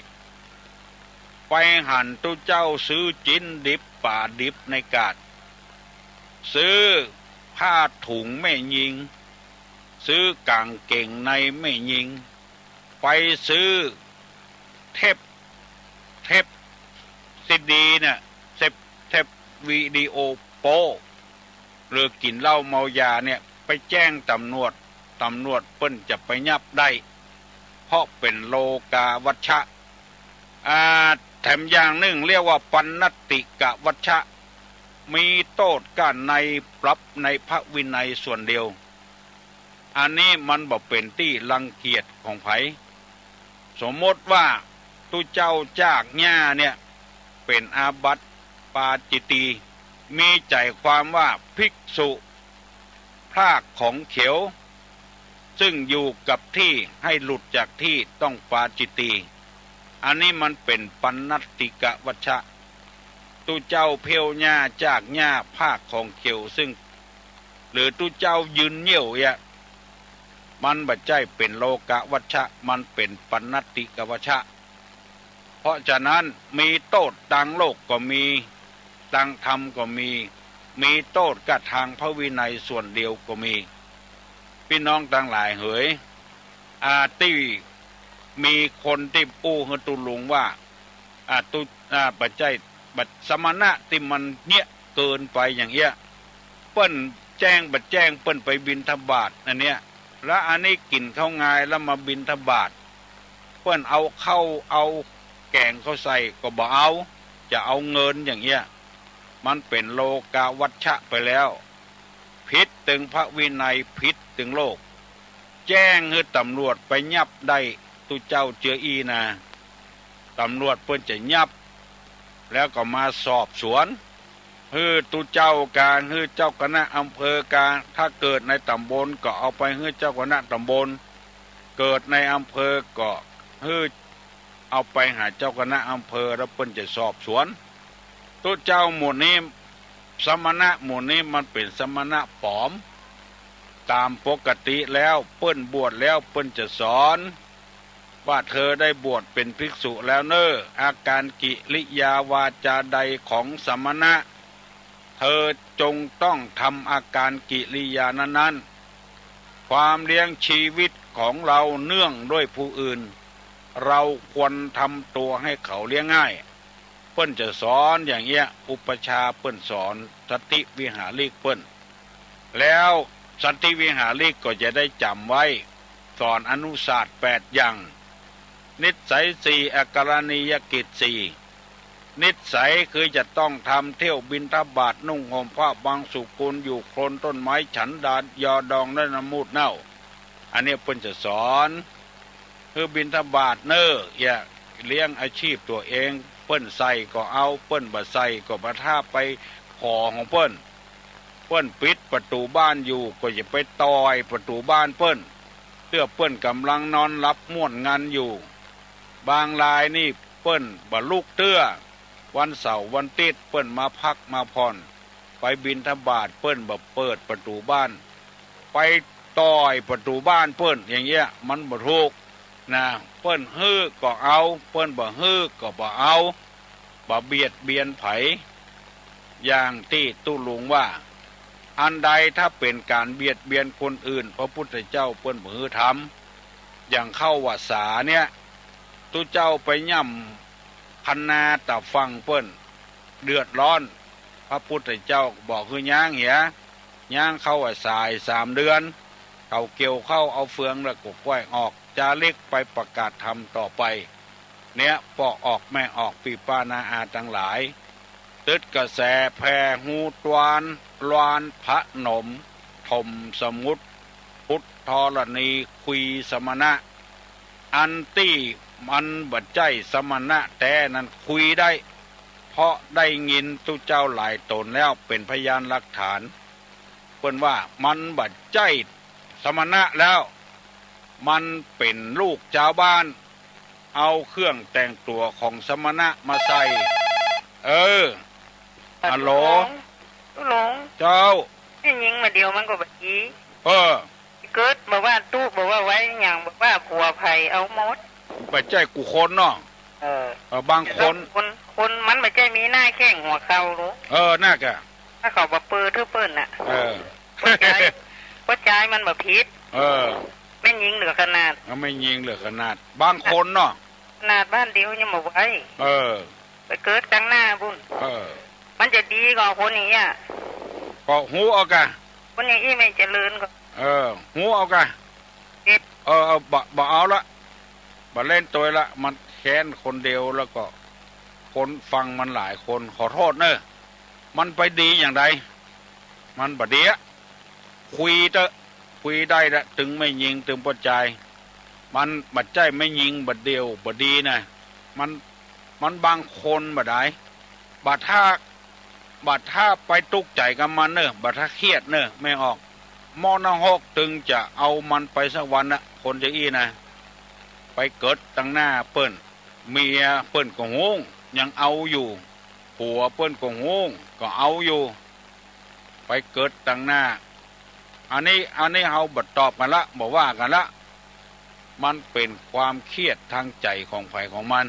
ไปหันตุ๊เจ้าซื้อจิ๊นดิบป๋าดิบในกาด ซื้อผ้าถุงแม่ญิง ซื้อกางเก๋งในแม่ญิง ไปซื้อเทป เทปซีดีเนี่ย เทป เทปวิดีโอโป๊ หรือกิ๋นเหล้าเมายาเนี่ย ไปแจ้งต๋ำรวจ ต๋ำรวจเปิ้นจะไปยับได้ เพราะเป๋นโลกวัชชะ อ่า แถมอย่างนึ่งเรียกว่าปัณณติกวัชชะ มีโต้ษก้าในปรับในพระวินัยส่วนเดียว อันนี้มันบ่เป๋นตี้รังเกียจของใผ สมมติว่าตุ๊เจ้าจากหญ้าเนี่ย เป๋นอาบัติปาจิตตีย์ มีใจ๋ความว่าภิกษุพรากของเขียว ซึ่งอยู่กับตี้ ให้หลุดจากตี้ต้องปาจิตตีย์ อันนี้มันเป๋นปัณณติกวัชชะ ตุ๊เจ้าเผี้ยวหญ้าจากหญ้าพรากของเขียวซึ่ง หรือตุ๊เจ้ายืนเยี่ยวเยียะ มันบ่ใจ้เป๋นโลกวัชชะ มันเป๋นปัณณติกวัชชะ เพราะฉะนั้นมีโต้ษตางโลกก็มี ตางธรรมก็มี มีโต้ษก้าตางพระวินัยส่วนเดียวก็มี ปี้น้องตังหลายเหย อ่า ตี้มีคนตี้อู้หื้อตุ๊ลุงว่า อ่า ตุ๊ อ่า บ่ใจ้ บ่ สมณะตี้มันเยียะเกินไปอย่างเอี้ย เปิ้นแจ้งบ่แจ้ง เปิ้นไปบิณฑบาตอันเนี้ย แล้วอันนี้กิ๋นข้าวงายแล้วมาบิณฑบาต เปิ้นเอาข้าวเอาแก๋งเข้าใส่ก็บ่เอา จะเอาเงินอย่างเอี้ย มันเป๋นโลกวัชชะไปแล้ว ผิดตึงพระวินัย ผิดตึงโลก แจ้งหื้อต๋ำรวจไปยับได้ ตุ๊เจ้าเจื้ออี้นา ต๋ำรวจเปิ้นจะยับ แล้วก็มาสอบสวน หื้อตุ๊เจ้ากา หื้อเจ้าคณะอำเภอกา ถ้าเกิดในต๋ำบลก็เอาไปหื้อเจ้าคณะต๋ำบล เกิดในอำเภอก็หื้อเอาไปหาเจ้าคณะอำเภอ แล้วเปิ้นจะสอบสวน ตุ๊เจ้าหมู่นี้ สมณะหมู่นี้มันเป๋นสมณะป๋อม ต๋ามปกติแล้วเปิ้นบวชแล้วเปิ้นจะสอน ว่าเธอได้บวชเป๋นภิกษุแล้วเน่อ อาก๋านกิริยาวาจาใดของสมณะ เธอจงต้องทำอาก๋านกิริยานั้นๆ ความเลี้ยงชีวิตของเราเนื่องด้วยผู้อื่น เราควรทำตัวให้เขาเลี้ยงง่าย เปิ้นจะสอนอย่างเอี้ย อุปัชฌาย์เปิ้นสอนสัตถิวิหาริกเปิ้น แล้วสัตถิวิหาริกก็จะได้จ๋ำไว้ สอนอนุศาสตร์แปดอย่าง นิสสัยสี่ อาการณียกิจสี่ นิสสัยคือจะต้องทำเที่ยวบิณฑบาต นุ่งห่มผ้าบางสุกุล อยู่โคนต้นไม้ ฉันดา ยาดองและน้ำมูดเน่า อันเนี้ยเปิ้นจะสอน คือบิณฑบาตเน่อ อย่าเลี้ยงอาชีพตั๋วเอง เปิ้นใส่ก็เอา เปิ้นบ่ใส่ก็บ่ ถ้าไปขอของเปิ้น เปิ้นปิดประตู๋บ้านอยู่ก็อย่าไปต่อยประตู๋บ้านเปิ้น เตื้อเปิ้นก่ำลังนอนหลับม่วนงันอยู่ บางรายนี่เปิ้นบ่ลุกเตื้อ วันเสาร์วันอาทิตย์เปิ้นมาพักมาผ่อน ไปบิณฑบาตเปิ้นบ่เปิดประตู๋บ้าน ไปต่อยประตู๋บ้านเปิ้น อย่างเงี้ยมันบ่ถูกนะ เปิ้นหื้อก็เอา เปิ้นบ่หื้อก็บ่เอา บ่เบียดเบียนใผ อย่างตี้ตุ๊ลุงว่า อันใดถ้าเป๋นก๋านเบียดเบียนคนอื่น พระพุทธเจ้าเปิ้นบ่หื้อทำ อย่างเข้าพรรษาเนี่ย ตุ๊เจ้าไปย่ำคะนาต๋าฝั่งเปิ้น เดือดร้อน พระพุทธเจ้าบอกหื้อย้างเหีย ย้างเข้าพรรษาสามเดือน เขาเกี่ยวข้าวเอาเฟืองแล้วก็ค่อยออก จาริกไปประกาศธรรมต่อไป เนี่ย ป้อออกแม่ออก ปี้ป้าน้าอาตังหลาย ตึดกระแสแผ่ฮูตวาน ลวานพนม ถมสมุทร พุทธธรณี คุยสมณะ อันตี้มันบ่ใจ้สมณะแต๊นั้นคุยได้ เพราะได้ยินตุ๊เจ้าหลายต๋นแล้วเป๋นพยานหลักฐาน เปิ้นว่ามันบ่ใจ้สมณะแล้ว มันเป๋นลูกจาวบ้าน เอาเครื่องแต่งตั๋วของสมณะมาใส่ เออ ฮัลโหล ตุ๊ลุง เจ้า แม่ญิงมาเดียวมันก็บ่ดี เออ เกิดบ่ว่าตุ๊บ่ว่าไว้หยัง บ่ว่าผัวใผเอาหมด บ่ใจ้กู้คนเนาะ เออ เออ บางคน คน คนมันบ่ใจ้มีหน้าแข้งหัวเข่าหรอก เออ นั่นกะ ถ้าเขาบ่เปิดหื้อเปิ้นน่ะ เออ ป้อจาย ป้อจายมันบ่ผิด เออ แม่ญิงเหลือขนาด เอาแม่ญิงเหลือขนาด บางคนเนาะ ขนาดบ้านเดียวยังบ่ไหว เออ ไปเกิดตังหน้าปุ้น เออ มันจะดีกว่าคนอย่างเงี้ย ก็ฮู้เอากะ คนอย่างอี้ไม่เจริญก็ เออ ฮู้เอากะ เจ็บ เออ เออ บ่ บ่เอาละ บ่เล่นตวยละ มันแค้นคนเดียวแล้วก็ คนฟังมันหลายคน ขอโทษเน่อ มันไปดีอย่างใด มันบ่ดีอะ คุยเต๊อะ คุยได้ละ ตึงแม่ญิง ตึงป้อจาย มันบ่ใจ้แม่ญิงบ่าเดี่ยวบ่ดีนะ มัน มันบางคนบ่ได้ บ่ถ้า บ่ถ้าไปตุ๊กใจ๋กับมันเน่อ บ่ถ้าเครียดเน่อ แม่ออก หม้อนรกตึงจะเอามันไปสักวันนะ คนจะอี้นะ ไปเกิดตังหน้าเปิ้น เมียเปิ้นก็ฮู้ ยังเอาอยู่ ผัวเปิ้นก็ฮู้ ก็เอาอยู่ ไปเกิดตังหน้า อันนี้ อันนี้เฮาบ่ตอบกั๋นละ บ่ว่ากั๋นละ มันเป๋นความเครียดตางใจ๋ของใผของมัน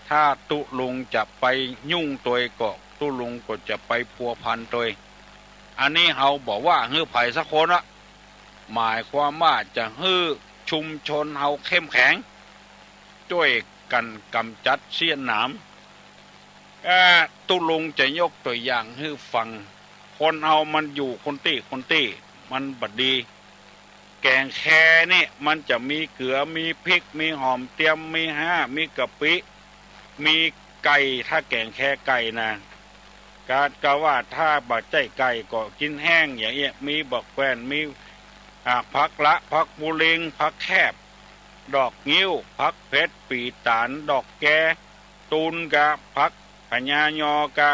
ถ้าตุ๊ลุงจะไปยุ่งตวยก็ ตุ๊ลุงก็จะไปพัวพันตวย อันนี้เฮาบ่ว่าหื้อใผสักคนละ หมายความว่าจะหื้อชุมชนเฮาเข้มแข็ง จ้วยกั๋นก๋ำจัดเสี้ยนหนาม เอ่อ ตุ๊ลุงจะยกตั๋วอย่างหื้อฟัง คนเฮามันอยู่คนตี้คนตี้ มันบ่ดี แก๋งแคนี่มันจะมีเกลือ มีพริก มีหอมเตียม มีฮ้า มีกะปิ มีไก่ ถ้าแก๋งแคไก่นะ กาดกะว่าถ้าบ่ใจ้ไก่ก็กิ๋นแห้งอย่างเอี้ย มีบักแว่น มี อ่า ผักละ ผักปูลิง ผักแคบ ดอกงิ้ว ผักเผ็ด ปี๋ต๋าน ดอกแก ตูนกา ผักผะญายอกา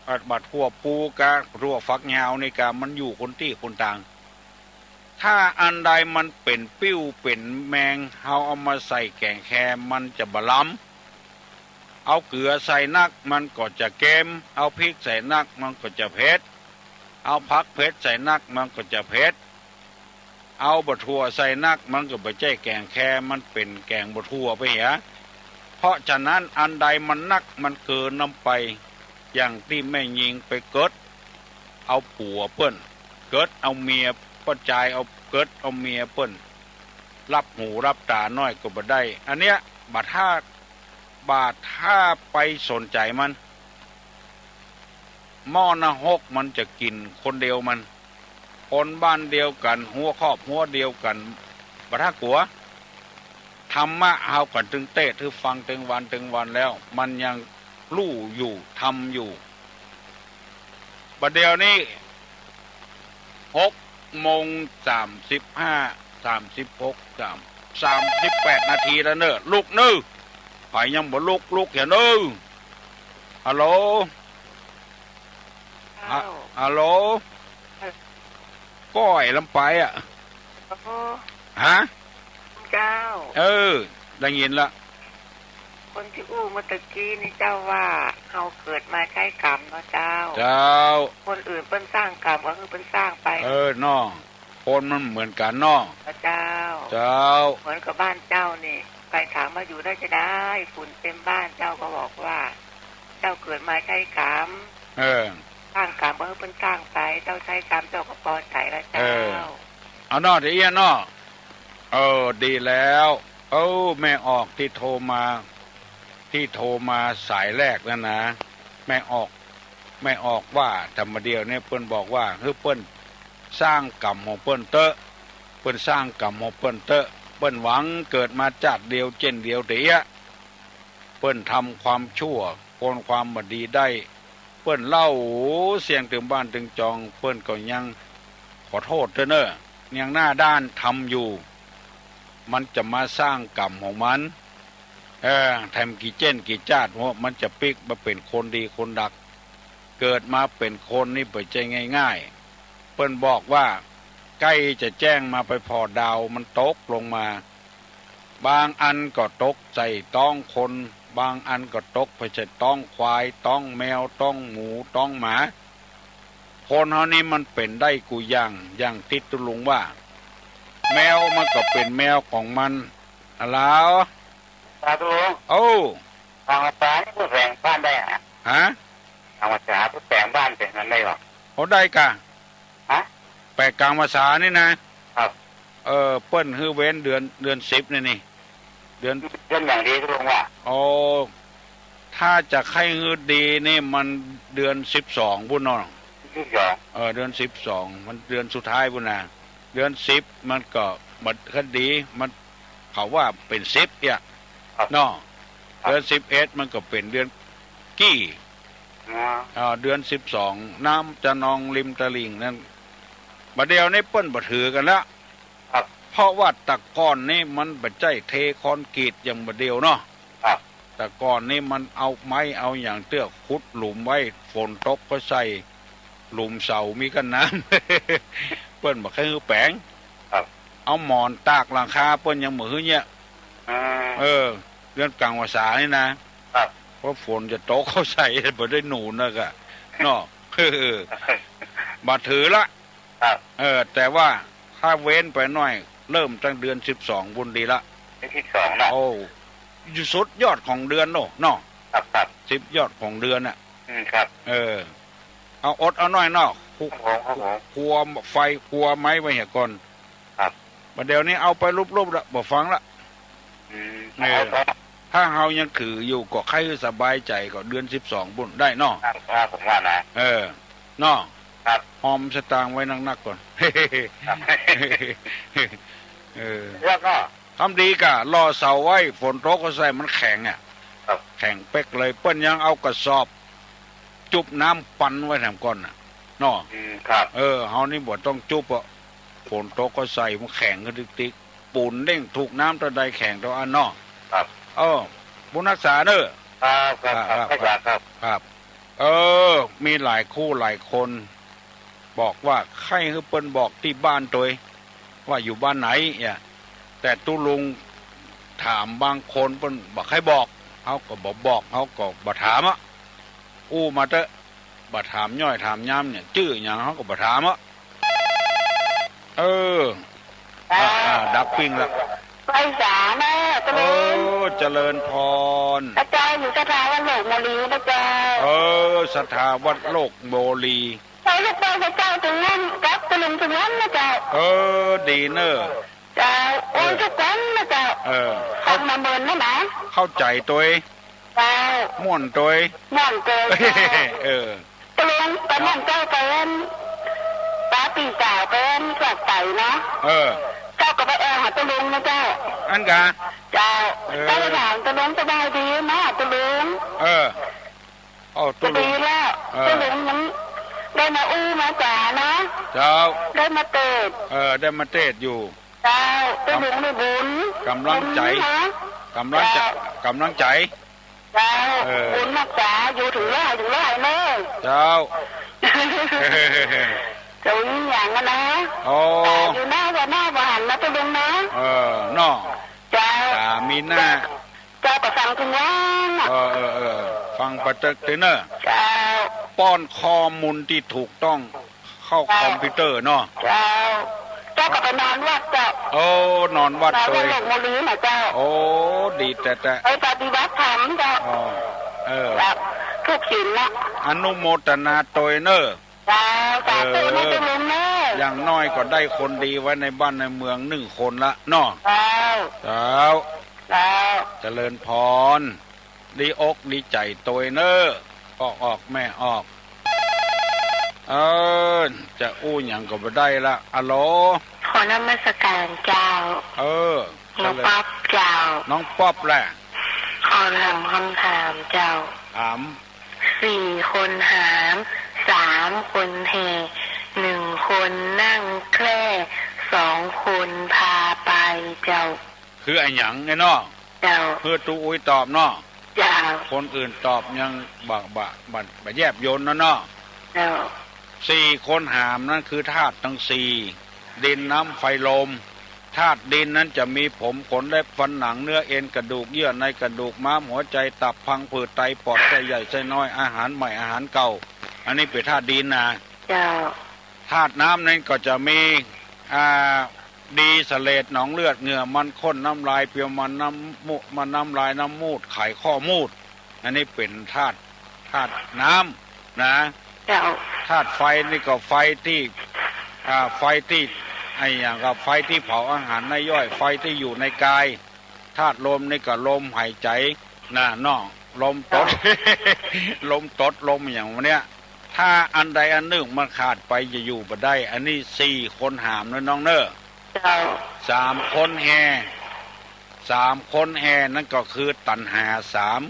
อ่า บ่าถั่วปูกา ถั่วฝักยาวนี่กา มันอยู่คนตี้คนตาง ถ้าอันใดมันเป๋นปิ้วเป๋นแมง เฮาเอามาใส่แก๋งแคมันจะบ่ลำ เอาเกลือใส่นักมันก็จะเก็ม เอาพริกใส่นักมันก็จะเผ็ด เอาผักเผ็ดใส่นักมันก็จะเผ็ด เอาบ่าถั่วใส่นักมันก็บ่ใจ้แก๋งแค มันเป๋นแก๋งบ่าถั่วไปเหีย เพราะฉะนั้นอันใดมันนักมันเกินน้ำไป อย่างตี้แม่ญิงไปเกิดเอาผัวเปิ้น เกิดเอาเมีย ป้อจายเอา เกิดเอาเมียเปิ้น ลับหูลับต๋าน้อยก็บ่ได้ อันเนี้ยบ่ถ้า บาดถ้าไปสนใจ๋มัน หม้อนรกมันจะกิ๋นคนเดียวมัน คนบ้านเดียวกั๋น หัวครอบครัวเดียวกั๋น บ่ต้องกั๋ว ธรรมะเฮากั๋นตึงเตศน์หื้อฟังตึงวันตึงวันแล้ว มันยังฮู้อยู่ ทำอยู่ บ่าเดี่ยวนี้ หกโมงสามสิบห้า สามสิบหก สาม สามสิบแปดนาทีแล้วเน่อ ลุกเน่อ ใผยังบ่ลุก ลุกเหียเน่อ ฮัลโหล ฮะ เจ้า ฮัลโหล ก้อยลำไปอะ โอ้ ฮะ เจ้า เออ ได้ยินละ คนตี้อู้เมื่อตะกี้นี่เจ้าว่า เฮาเกิดมาใจ๊กรรมเนาะเจ้า เจ้า คนอื่นเปิ้นสร้างกรรมก็คือเปิ้นสร้างไป เออ เนาะ คนมันเหมือนกั๋นเนาะ เจ้า เจ้า เหมือนกับบ้านเจ้านี่ ใผถามว่าอยู่ได้จาใด ฝุ่นเต็มบ้าน เจ้าก็บอกว่า เจ้าเกิดมาใจ๊กรรม เออ สร้างกรรมก็คือเปิ้นสร้างไป เจ้าใจ๊กรรม เจ้าก็ปอใจ๋ละเจ้า เออ เอาเนาะ เดี๋ยวเอี้ยเนาะ เออ ดีแล้ว เออ แม่ออกตี้โทรมา ตี้โทรมาสายแรกนั้นนะ แม่ออก แม่ออกว่าธรรมเดียวเนี่ย เปิ้นบอกว่า หื้อเปิ้นสร้างกรรมของเปิ้นเต๊อะ เปิ้นสร้างกรรมของเปิ้นเต๊อะ เปิ้นหวังเกิดมาจาติเดียวเจ้นเดียวเต๊อะ เปิ้นทำความชั่ว คนความบ่ดีได้ เปิ้นเล่าเสียงตึงบ้านตึงจอง เปิ้นก็ยังขอโต้ษเต๊อะเน่อ ยังหน้าด้านทำอยู่ มันจะมาสร้างกรรมของมัน เออ แถมกี่เจ้นกี่จาติหัว มันจะปิ๊กมาเป๋นคนดีคนดัก เกิดมาเป๋นคนนี่บ่ใจ้ง่ายๆ เปิ้นบอกว่า ใก้จะแจ้งมาไปผ่อดาวมันตกลงมา บางอันก็ตกใส่ต๊องคน บางอันก็ตกไปใส่ต๊องควาย ต๊องแมว ต๊องหมู ต๊องหมา คนเฮานี่มันเป๋นได้กู้อย่าง อย่างตี้ตุ๊ลุงว่า แมวมันก็เป๋นแมวของมัน อะลาว ตาตุ๊ลุง โอ้ กลางพรรษานี่ผู้แป๋งบ้านได้อะ ฮะ กลางพรรษาผู้แป๋งบ้านเป๋นอันได้ก่อ โอ้ ได้ก่ะ ฮะ แป๋งกลางพรรษานี่นะ ครับ เออ เปิ้นหื้อเว้นเดือน เดือนสิบนี่นี่ เดือน เดือนอย่างดีตุ๊ลุงว่า โอ้ ถ้าจะใค่หื้อดีนี่มันเดือนสิบสองปู้นเนาะ สิบสอง เออ เดือนสิบสอง มันเดือนสุดท้ายปู้นนะ เดือนสิบมันก็บ่ค่อยดี มัน เขาว่าเป๋นสิบเนี่ย ครับ เนาะ ครับ เดือนสิบเอ็ดมันก็เป๋นเดือนกี้ อ๋อ อ่า เดือนสิบสอง น้ำจะนองริมตลิ่งนั้น บ่าเดี่ยวนี้เปิ้นบ่ถือกั๋นละ ครับ เพราะว่าแต่ก่อนนี่มันบ่ใจ้เทคอนกรีตอย่างบ่าเดี่ยวเนาะ ครับ แต่ก่อนนี่มันเอาไม้เอาหยังเตื้อขุดหลุมไว้ ฝนตกก็ใส่ หลุมเสามีกั้นน้ำ เปิ้นบ่ใค่หื้อแป๋ง ครับ เอาหมอนตากหลังคาเปิ้นยังบ่หื้อเนี่ย อ่า เออ เดือนกลางพรรษานี่นะ ครับ เพราะฝนจะตกเข้าใส่ บ่ได้หนุนนะก่ะ เนาะ เออ บ่ถือละ ครับ เออ แต่ว่าถ้าเว้นไปหน้อย เริ่มตั้งเดือนสิบสองปู้นดีละ เดือนสิบสองเนาะ โอ้ อยู่สุดยอดของเดือนโน่นเนาะ ครับ ครับ สุดยอดของเดือนน่ะ อืม ครับ เออ เอาอดเอาหน้อยเนาะ ครัว ครับผม ครับผม ครัวไฟ ครัวไม้ไว้เหียก่อน ครับ บ่าเดี่ยวนี้เอาไปลุบๆ ละ บ่ฟังละ อืม เออ เอาต่อ ถ้าเฮายังถืออยู่ก็ใค่สบายใจ๋ก็เดือนสิบสองปู้นได้เนาะ ครับ ครับ ผมว่านะ เออ เนาะ ครับ หอมสตางค์ไว้นักๆ ก่อน ครับ เออ แล้วก็ ทำดีก่ะ ล่อเสาไว้ ฝนตกก็ใส่มันแข็งอะ ครับ แข็งเป๊กเลย เปิ้นยังเอากระสอบ จุบน้ำปันไว้แถมก่อนน่ะ เนาะ อืม ครับ เออ เฮานี่บ่ต้องจุบอะ ฝนตกก็ใส่มันแข็งก็ติ๊กๆ ปูนเด้งถูกน้ำเต้าใดแข็งเต้าอั้นเนาะ ครับ เออ บุญรักษาเน่อ ครับ ครับ ครับ ครับ ครับ ครับ ครับ เออ มีหลายคู่หลายคน บอกว่าใค่หื้อเปิ้นบอกตี้บ้านตวย ว่าอยู่บ้านไหนเนี่ย แต่ตุ๊ลุงถามบางคนเปิ้นบ่ใค่บอก เฮาก็บ่บอก เฮาก็บ่ถามอะ อู้มาเต๊อะ บ่ถามย้อยถามยามเนี่ย จื้อหยังเฮาก็บ่ถามอะ เออ อ่า อ่า ดับปิ้งละ ไปสาแม่เจริญ โอ้ เจริญพร อาจารย์อยู่สถาวัดโลกโมลีนะเจ้า เออ สถาวัดโลกโมลี ไปลูกไปกับเจ้าตึงนั้น กับตะลึงตึงนั้นนะเจ้า เออ ดีเน่อ เจ้า โอนทุกวันนะเจ้า เออ ฟังมาเมินนะนะ เข้าใจ๋ตวย เจ้า ม่วนตวย ม่วนตวยเจ้า เออ ตะลุง ตะนั้นเจ้าไปอัน ปาปี้สาวไปอันฝากไต๋เนาะ เออ เจ้าก็ไปแอ่วหาตะลุงนะเจ้า อั้นกา เจ้า เออ เจ้าไปถามตะลุงสบายดีนะตะลุง เออ เอาตะลุง จะดีแล้ว เออ ตะลุงมันได้มาอู้มาจ๋านะ เจ้า ได้มาเตศน์ เออ ได้มาเตศน์อยู่ เจ้า ตะลุงได้บุญ ก๋ำลังใจ๋ บุญนะ ก๋ำลังใจ๋ เจ้า ก๋ำลังใจ๋ เจ้า เออ บุญนักจ๋า อยู่เถิงร้อยเถิงร้อยเน่อ เจ้า เจ้า มีหยังอะนะ โอ้ จ๋าอยู่หน้าวัดหน้าบ้านนะตะลุงนะ เออ เนาะ เจ้า จ๋ามีหน้า เจ้าก็ฟังเถิงวันอะ เออ เออ เออ ฟังปะเต๊อะเน่อ เจ้า ป้อนข้อมูลตี้ถูกต้อง เข้า เจ้า คอมพิวเตอร์เนาะ เจ้า เจ้าก็ไปนอนวัดเจ้า โอ้ นอนวัด นอนวัด ตวย หลวงปู่ลีนะเจ้า โอ้ ดีแต๊ๆ ไปปฏิบัติธรรมเจ้า อ๋อ เออ แบบทุกศีลนะ อนุโมทนาตวยเน่อ เจ้า สาธุนะ เออ ตะลุงเน่อ อย่างน้อยก็ได้คนดีไว้ในบ้านในเมืองนึ่งคนละเนาะ เจ้า เจ้า เจ้า เจริญพร ดีอกดีใจ๋ตวยเน่อ พ่อออกแม่ออก เออ จะอู้หยังก็บ่ได้ละ อะโหล ขอนมัสการเจ้า เออ น้องป๊อปเจ้า น้องป๊อปแหละ ขอถามคำถามเจ้า ถาม สี่คนหาม สามคนแห่ หนึ่งคนนั่งแคร่ สองคนพาไปเจ้า คืออะหยังไอ้เนาะ เจ้า เพื่อตู้อุ้ยตอบเนาะ เจ้า คนอื่นตอบยังบ่ บ่ บ่ บ่แยบยลนะเนาะ เจ้า สี่คนหามนั้นคือธาตุตังสี่ ดินน้ำไฟลม ธาตุดินนั้นจะมีผมขนเล็บฟันหนังเนื้อเอ็นกระดูกเยื่อในกระดูกม้ามหัวใจ๋ตับพังผืดไตปอดไส้ใหญ่ไส้น้อยอาหารใหม่อาหารเก่า อันนี้เป๋นธาตุดินนะ เจ้า ธาตุน้ำนั้นก็จะมี อ่า ดีเสลดหนองเลือดเหงื่อมันข้นน้ำลายเปรียวมันน้ำมูกมันน้ำลายน้ำมูดไขข้อมูด อันนี้เป๋นธาตุ ธาตุน้ำนะ เจ้า ธาตุไฟนี่ก็ไฟตี้ อ่า ไฟตี้ ไอ้หยังก็ไฟตี้เผาอาหารในย่อย ไฟตี้อยู่ในกาย ธาตุลมนี่ก็ลมหายใจ๋นะเนาะ ลมตด ลมตด ลมอะหยังวะเนี่ย ถ้าอันใดอันนึ่งมันขาดไปจะอยู่บ่ได้ อันนี้สี่คนหามนะน้องเน่อ เจ้า สามคนแห่ สามคนแห่นั้นก็คือตัณหาสาม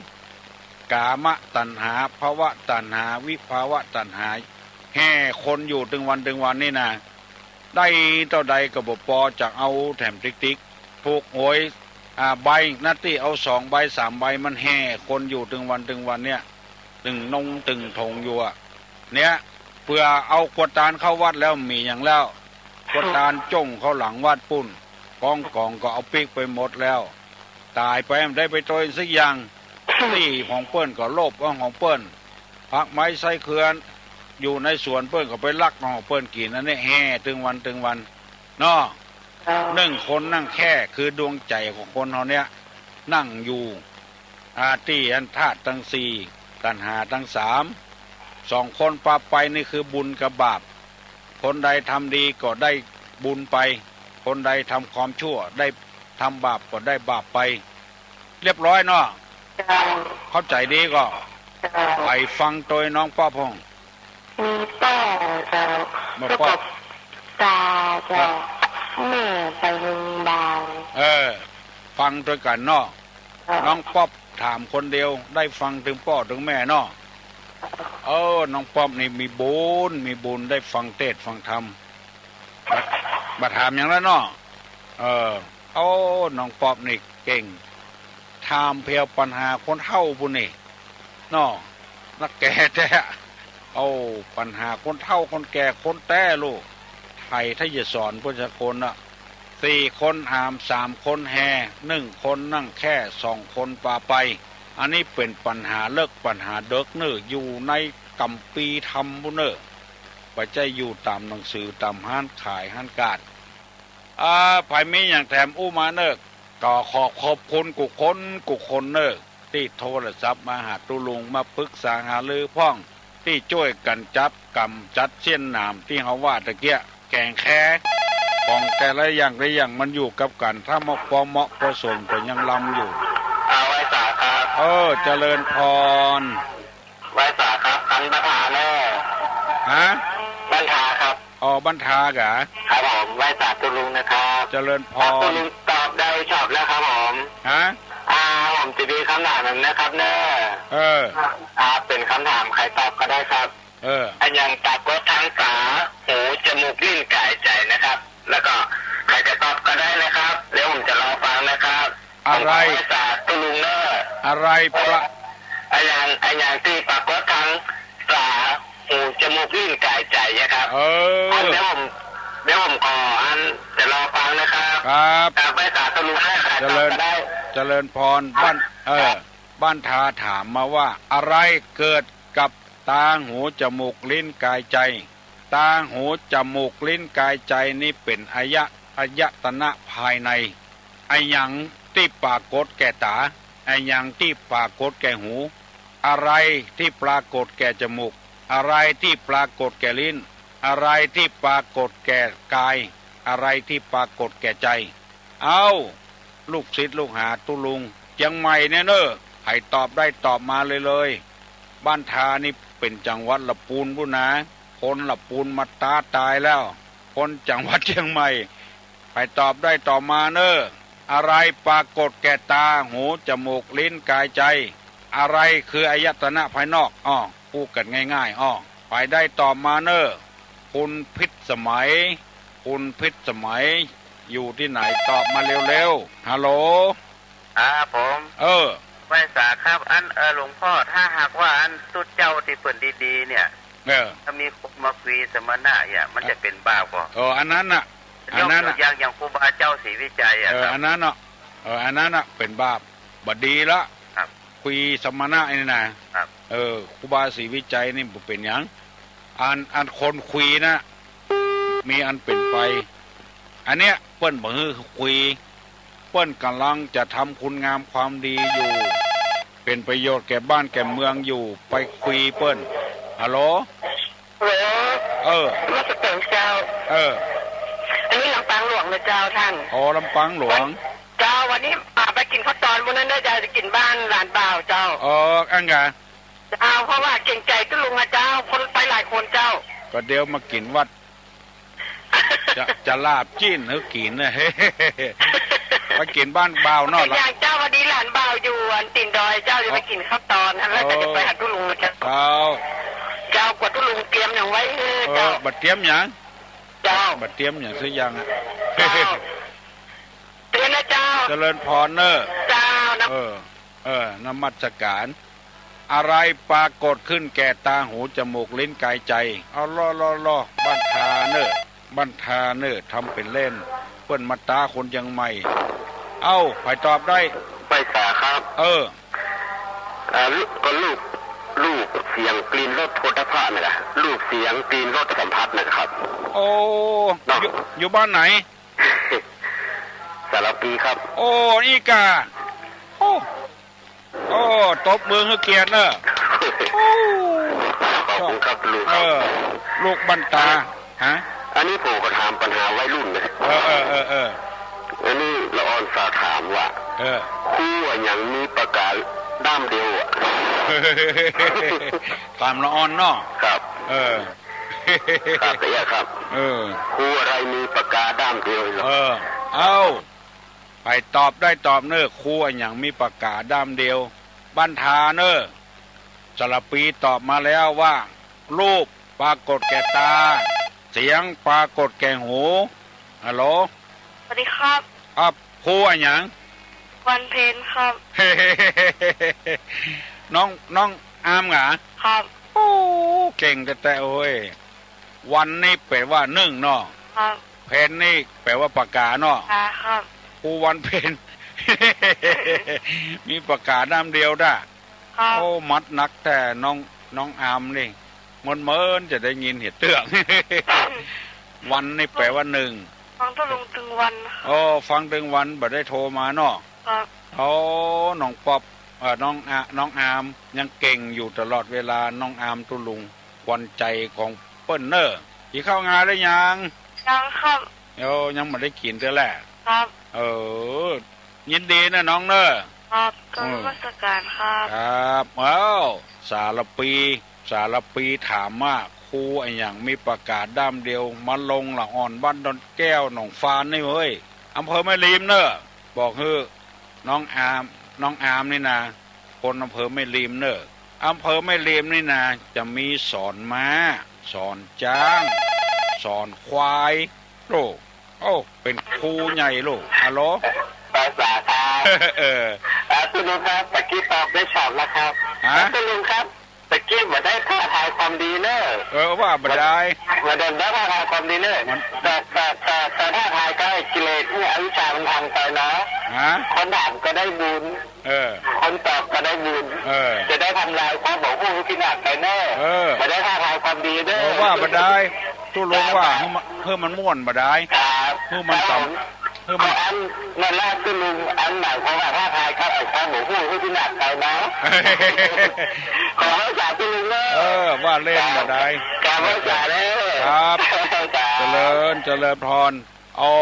กามตัณหา ภวตัณหา วิภวตัณหา แห่คนอยู่ตึงวันตึงวันนี่นะ ได้เต้าใดก็บ่ปอ จักเอาแถมติ๊กๆ ถูกหวย อ่า ใบนะตี้ เอาสองใบสามใบ มันแห่คนอยู่ตึงวันตึงวันเนี่ย ตึงนงตึงถงอยู่อะ เนี่ย เปื้อเอาขวดตานเข้าวัดแล้วมีหยังแล้ว ขวดตานจ้งเข้าหลังวัดปู้น กองก๋องก็เอาปิ๊กไปหมดแล้ว ต๋ายไปบ่ได้ไปตวยสักอย่าง ตี้ของเปิ้นก็โลภเอาของเปิ้น ผักไม้ไส้เดือนอยู่ในสวนเปิ้นก็ไปลักเอาของเปิ้นกิ๋น อันนี้แห่ตึงวันตึงวันเนาะ เจ้า นึ่งคนนั่งแคร่คือดวงใจ๋ของคนเฮาเนี่ย นั่งอยู่ อ่า ตี้อันธาตุตังสี่ ตัณหาตังสาม สองคนปาไปนี่คือบุญกับบาป คนใดทำดีก็ได้บุญไป คนใดทำความชั่วได้ ทำบาปก็ได้บาปไป เรียบร้อยเนาะ เจ้า เข้าใจ๋ดีก่อ เจ้า ไปฟังตวยน้องป๊อปพ่อง มีป้อเจ้า มา แล้วก็ ป้อ ตาเจ้า ครับ แม่ไปโรงพยาบาล เออ ฟังตวยกั๋นเนาะ เจ้า น้องป๊อปถามคนเดียว ได้ฟังตึงป้อตึงแม่เนาะ เออ น้องป๊อปนี่มีบุญ มีบุญได้ฟังเตศน์ฟังธรรม บ่ บ่ถามหยังแล้วเนาะ เออ โอ้ น้องป๊อปนี่เก่ง ถามเปียงปัญหาคนเฒ่าปู้นนี่ เนาะ นักแก่แต๊ โอ้ ปัญหาคนเฒ่าคนแก่คนแต๊ลูก ไถ่ไทยสอนเปิ้นสักคนน่ะ สี่คนหาม สามคนแห่ นึ่งคนนั่งแคร่ สองคนปาไป อันนี้เป๋นปัญหาเลิก ปัญหาเดิกเน่อ อยู่ในกัมภีร์ธรรมปู้นเน่อ บ่ใจ้อยู่ต๋ามหนังสือ ต๋ามฮ้านขายฮ้านก๋าด อ่า ใผมีหยังแถมอู้มาเน่อ ก็ขอขอบคุณกู้คนกู้คนเน่อ ตี้โทรศัพท์มาหาตุ๊ลุง มาปรึกษาหารือพ่อง ตี้จ้วยกั๋นจับก๋ำจัดเสี้ยนหนามตี้เฮาว่าตะเกียะ แก๋งแค ของแต่ละอย่างละอย่างมันอยู่กับกั๋น ถ้าบ่พอเหมาะพอสมก็ยังลำอยู่ เอาไว้สาครับ เออ เจริญพร ไหว้สาครับ คันบัณฑาเน่อ ฮะ บัณฑาครับ อ๋อ บัณฑากา ครับผม ไหว้สาตุ๊ลุงนะครับ เจริญพร ถ้าตุ๊ลุงตอบได้ชอบแล้วครับผม ฮะ อ่า ผมจะมีคำถามหนึ่งนะครับเน่อ เออ อ่า เป๋นคำถามใผตอบก็ได้ครับ เออ อะหยังปรากฏตางต๋า หู จมูก ลิ้น ก๋าย ใจ๋นะครับ แล้วก็ใผจะตอบก็ได้นะครับ เดี๋ยวผมจะรอฟังนะครับ อะไร ผมขอไหว้สาตุ๊ลุงเน่อ อะไรปะ อะหยัง อะหยังตี้ปรากฏตางต๋า หู จมูก ลิ้น ก๋าย ใจ๋อะครับ เออ อันเดี๋ยวผม เดี๋ยวผมขออันจะรอฟังนะครับ ครับ ครับ ไหว้สาตุ๊ลุงเน่อ ใผตอบก็ได้ เจริญ เจริญพร บัณ เออ ครับ บัณฑาถามมาว่า อะไรเกิดกับตา หู จมูก ลิ้น ก๋าย ใจ๋ ตา หู จมูก ลิ้น ก๋าย ใจ๋นี่เป๋นอายะ อายตนะภายใน อะหยังตี้ปรากฏแก่ต๋า อะหยังตี้ปรากฏแก่หู อะไรตี้ปรากฏแก่จมูก อะไรตี้ปรากฏแก่ลิ้น อะไรตี้ปรากฏแก่ก๋าย อะไรตี้ปรากฏแก่ใจ๋ เอ้า ลูกศิษย์ลูกหาตุ๊ลุง เจียงใหม่เนี่ยเน่อ ใผตอบได้ตอบมาเลยเลย บัณฑานี่เป๋นจังหวัดละปูนปู้นนา คนละปูนมาต๊าต๋ายแล้ว คนจังหวัดเจียงใหม่ ใผตอบได้ตอบมาเน่อ อะไรปรากฏแก่ตา หู จมูก ลิ้น ก๋าย ใจ๋ อะไรคืออายตนะภายนอก อ้อ อู้กั๋นง่ายๆ อ้อ ใผได้ตอบมาเน่อ คุณพิษสมัย คุณพิษสมัย อยู่ตี้ไหน ตอบมาเร็วๆ ฮัลโหล ครับผม เออ ไหว้สาครับ อัน เออ หลวงพ่อ ถ้าหากว่าอันตุ๊ดเจ้าตี้เปิ้นดีๆ เนี่ย เออ ถ้ามีคนมาคุยสมณะเนี่ย มันจะเป๋นบาปก่อ เออ อันนั้นน่ะ อันนั้นน่ะ ยกตัวอย่าง อย่างครูบาเจ้าศรีวิชัยอะ เออ ครับ อันนั้นน่ะ เออ อันนั้นน่ะ เป๋นบาป บ่ดีละ ครับ คุยสมณะนี่นะ ครับ เออ ครูบาศรีวิชัยนี่บ่เป๋นหยัง อัน อันคนคุยนะ มีอันเป๋นไป อันเนี้ยเปิ้นบ่หื้อคุย เปิ้นก่ำลังจะทำคุณงามความดีอยู่ เป๋นประโยชน์แก่บ้านแก่เมืองอยู่ ไปคุยเปิ้น ฮัลโหล ฮัลโหล เออ นมัสก๋านเจ้า เออ อันนี้ลำปางหลวงนะเจ้าต้าน อ๋อ ลำปางหลวง เจ้า วันนี้ อ่า ไปกิ๋นข้าวตอนปู๊นนั้นเน่อเจ้า จะกิ๋นบ้านหลานบ่าวเจ้า อ๋อ อั้นกา เจ้า เพราะว่าเกรงใจ๋ตุ๊ลุงอะเจ้า คนไปหลายคนเจ้า ก็เดี๋ยวมากิ๋นวัด จะ จะลาบจี๋นหื้อกิ๋นนะ ไปกิ๋นบ้านบ่าวเนาะ เป๋นอย่างเจ้า พอดีหลานบ่าวอยู่อันตี๋นดอยเจ้า จะไปกิ๋นข้าวตอน อันแล้วก็จะไปหาตุ๊ลุงเจ้า เจ้า เจ้า กั๋วตุ๊ลุงเตรียมหยังไว้หื้อ เออ เจ้า บ่เตรียมหยัง เจ้า บ่เตรียมหยังสักอย่างอะ เจ้า เตรียมนะเจ้า เจริญพรเน่อ เจ้า นะ เออ เออ นมัสก๋าน อะไรปรากฏขึ้นแก่ตา หู จมูก ลิ้น ก๋าย ใจ๋ เอา ลอ ลอ ลอ บัณฑาเน่อ บัณฑาเน่อ ทำเป๋นเล่น เปิ้นมาต๊าคนเจียงใหม่ เอ้า ใผตอบได้ ไหว้สาครับ เออ อ่า รูป ก็รูป รูป เสียง กลิ่น รส โผฏฐัพพะน่ะกะ รูป เสียง กลิ่น รส สัมผัสน่ะครับ โอ้ เนาะ อยู่ อยู่บ้านไหน สารภีครับ โอ้ อี้กา โอ้ โอ้ ตบมือหื้อเกียรติเน่อ โอ้ ขอบคุณครับลุงครับ เออ ลูกบัณฑา ฮะ อันนี้ผมก็ถามปัญหาวัยรุ่นนะ เออ เออ เออ เออ อันนี้ละอ่อนสาวถามว่า เออ ครูอะหยังมีปากกาด้ามเดียวอะ ถามละอ่อนเนาะ ครับ เออ ครับ เตี้ยครับ เออ ครูอะไรมีปากกาด้ามเดียวเหรอ เออ เอ้า ใผตอบได้ตอบเน่อ ครูอะหยังมีปากกาด้ามเดียว บัณฑาเน่อ สารภีตอบมาแล้วว่า รูปปรากฏแก่ตา เสียงปรากฏแก่หู ฮัลโหล สวัสดีครับ ครับ ครูอะหยัง วันเพ็ญครับ น้อง น้องอามเหรอ ครับ โอ้ เก่งแต๊ๆ เฮ้ย วันนี่แปลว่านึ่งเนาะ ครับ เพ็ญนี่แปลว่าปากกาเนาะ อ่า ครับ ครูวันเพ็ญ มีปากกาด้ามเดียวด้า ครับ โอ้ มัดนักแต๊ น้อง น้องอามนี่ เมินๆ จะได้ยินเหียเตื้อง วันนี่แปลว่านึ่ง ฟังตุ๊ลุงตึงวันครับ โอ้ ฟังตึงวัน บ่ได้โทรมาเนาะ ครับ โอ้ น้องป๊อป เอ่อ น้องอะ น้องอาม ยังเก่งอยู่ตลอดเวลา น้องอามตุ๊ลุง ขวัญใจของเปิ้นเน่อ กิ๋นข้าวงาแล้วยัง ยังครับ โอ้ ยังบ่ได้กิ๋นเตื้อแหละ ครับ เออ ยินดีเน่อน้องเน่อ ครับ กราบนมัสการครับ ครับ อ้าว สารภี สารภีถามว่า ครูอะหยังมีประกาศด้ามเดียว มาลงละอ่อนบ้านดอนแก้วหนองฟานนี่เว้ย อำเภอแม่ริมเน่อ บอกหื้อน้องอาม น้องอามนี่นะ คนอำเภอแม่ริมเน่อ อำเภอแม่ริมนี่นะ จะมีสอนม้า สอนจ๊าง สอนควาย โอ้ โอ้ เป๋นครูใหญ่โล ฮัลโหล ภาษาครับ เออ อ่า ตุ๊ลุงครับ ตะกี้ตอบได้ฉาบแล้วครับ ฮะ ตุ๊ลุงครับ ตะกี้บ่ได้ท้าทายความดีเน่อ เออ ว่าบ่ได้ บ่ได้ท้าทายความดีเน่อ มัน แต่ แต่ แต่ แต่ท้าทายก็ไอ้กิเลสเนี่ย อวิชชามันพังไปเนาะ ฮะ คนถามก็ได้บุญ เออ คนตอบก็ได้บุญ เออ จะได้ทำลายความบ่ฮู้หื้อพินาศไปเน่อ เออ บ่ได้ท้าทายความดีเน่อ เออ ว่าบ่ได้ ตุ๊ลุงว่า ครับ หื้อมัน หื้อมันม่วนบ่ได้ ครับ หื้อมันสำ ครับผม หื้อมัน ก็อันนั่นแหละตุ๊ลุง อันหมายความว่าท้าทายกับไอ้ความบ่ฮู้หื้อพินาศไปเนาะ ขอไหว้สาตุ๊ลุงเน่อ เออ ว่าเล่นบ่ได้ ครับ ไหว้สาเน่อ ครับ ครับ เจริญ เจริญพร อ๋อ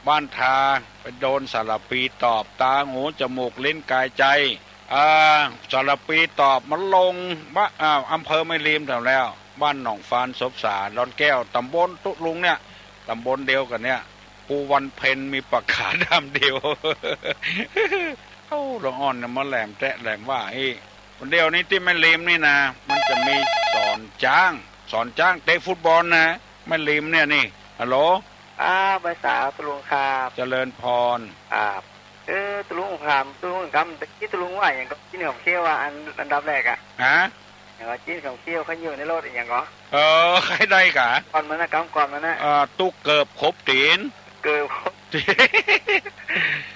บ้านทา ไปโดนสารภีตอบ ตา หู จมูก ลิ้น กาย ใจ อ่า สารภีตอบ มันลงบ้า อ่า อำเภอแม่ริมแถวแล้ว บ้านหนองฟาน สบสา ดอนแก้ว ตำบลตุ๊ลุงเนี่ย ตำบลเดียวกั๋นเนี่ย ครูวันเพ็ญมีประกาศด้ามเดียว เอ้า ละอ่อนเนี่ย มาแหลมแต๊แหลมว่าอี้ เดี๋ยวนี้ตี้แม่ริมนี่นะ มันจะมีสอนจ๊าง สอนจ๊างเตะฟุตบอลนะ แม่ริมเนี่ยนี่ ฮัลโหล ครับ ไหว้สาตุ๊ลุงครับ เจริญพร ครับ เออ ตุ๊ลุงถามตุ๊ลุงกำ ตะกี้ตุ๊ลุงว่าอะหยังก็ จิ๊นขมเขี้ยวอะ อัน อันดับแรกอะ ฮะ อย่างว่าจิ๊นขมเขี้ยว เข้าอยู่ในรถอะหยังก็ เออ ใค่ได้กา ก่อนมันนะ กำก่อนมันนะ เอ่อ ตุ๊กเกิบขบตี๋น เกิบขบ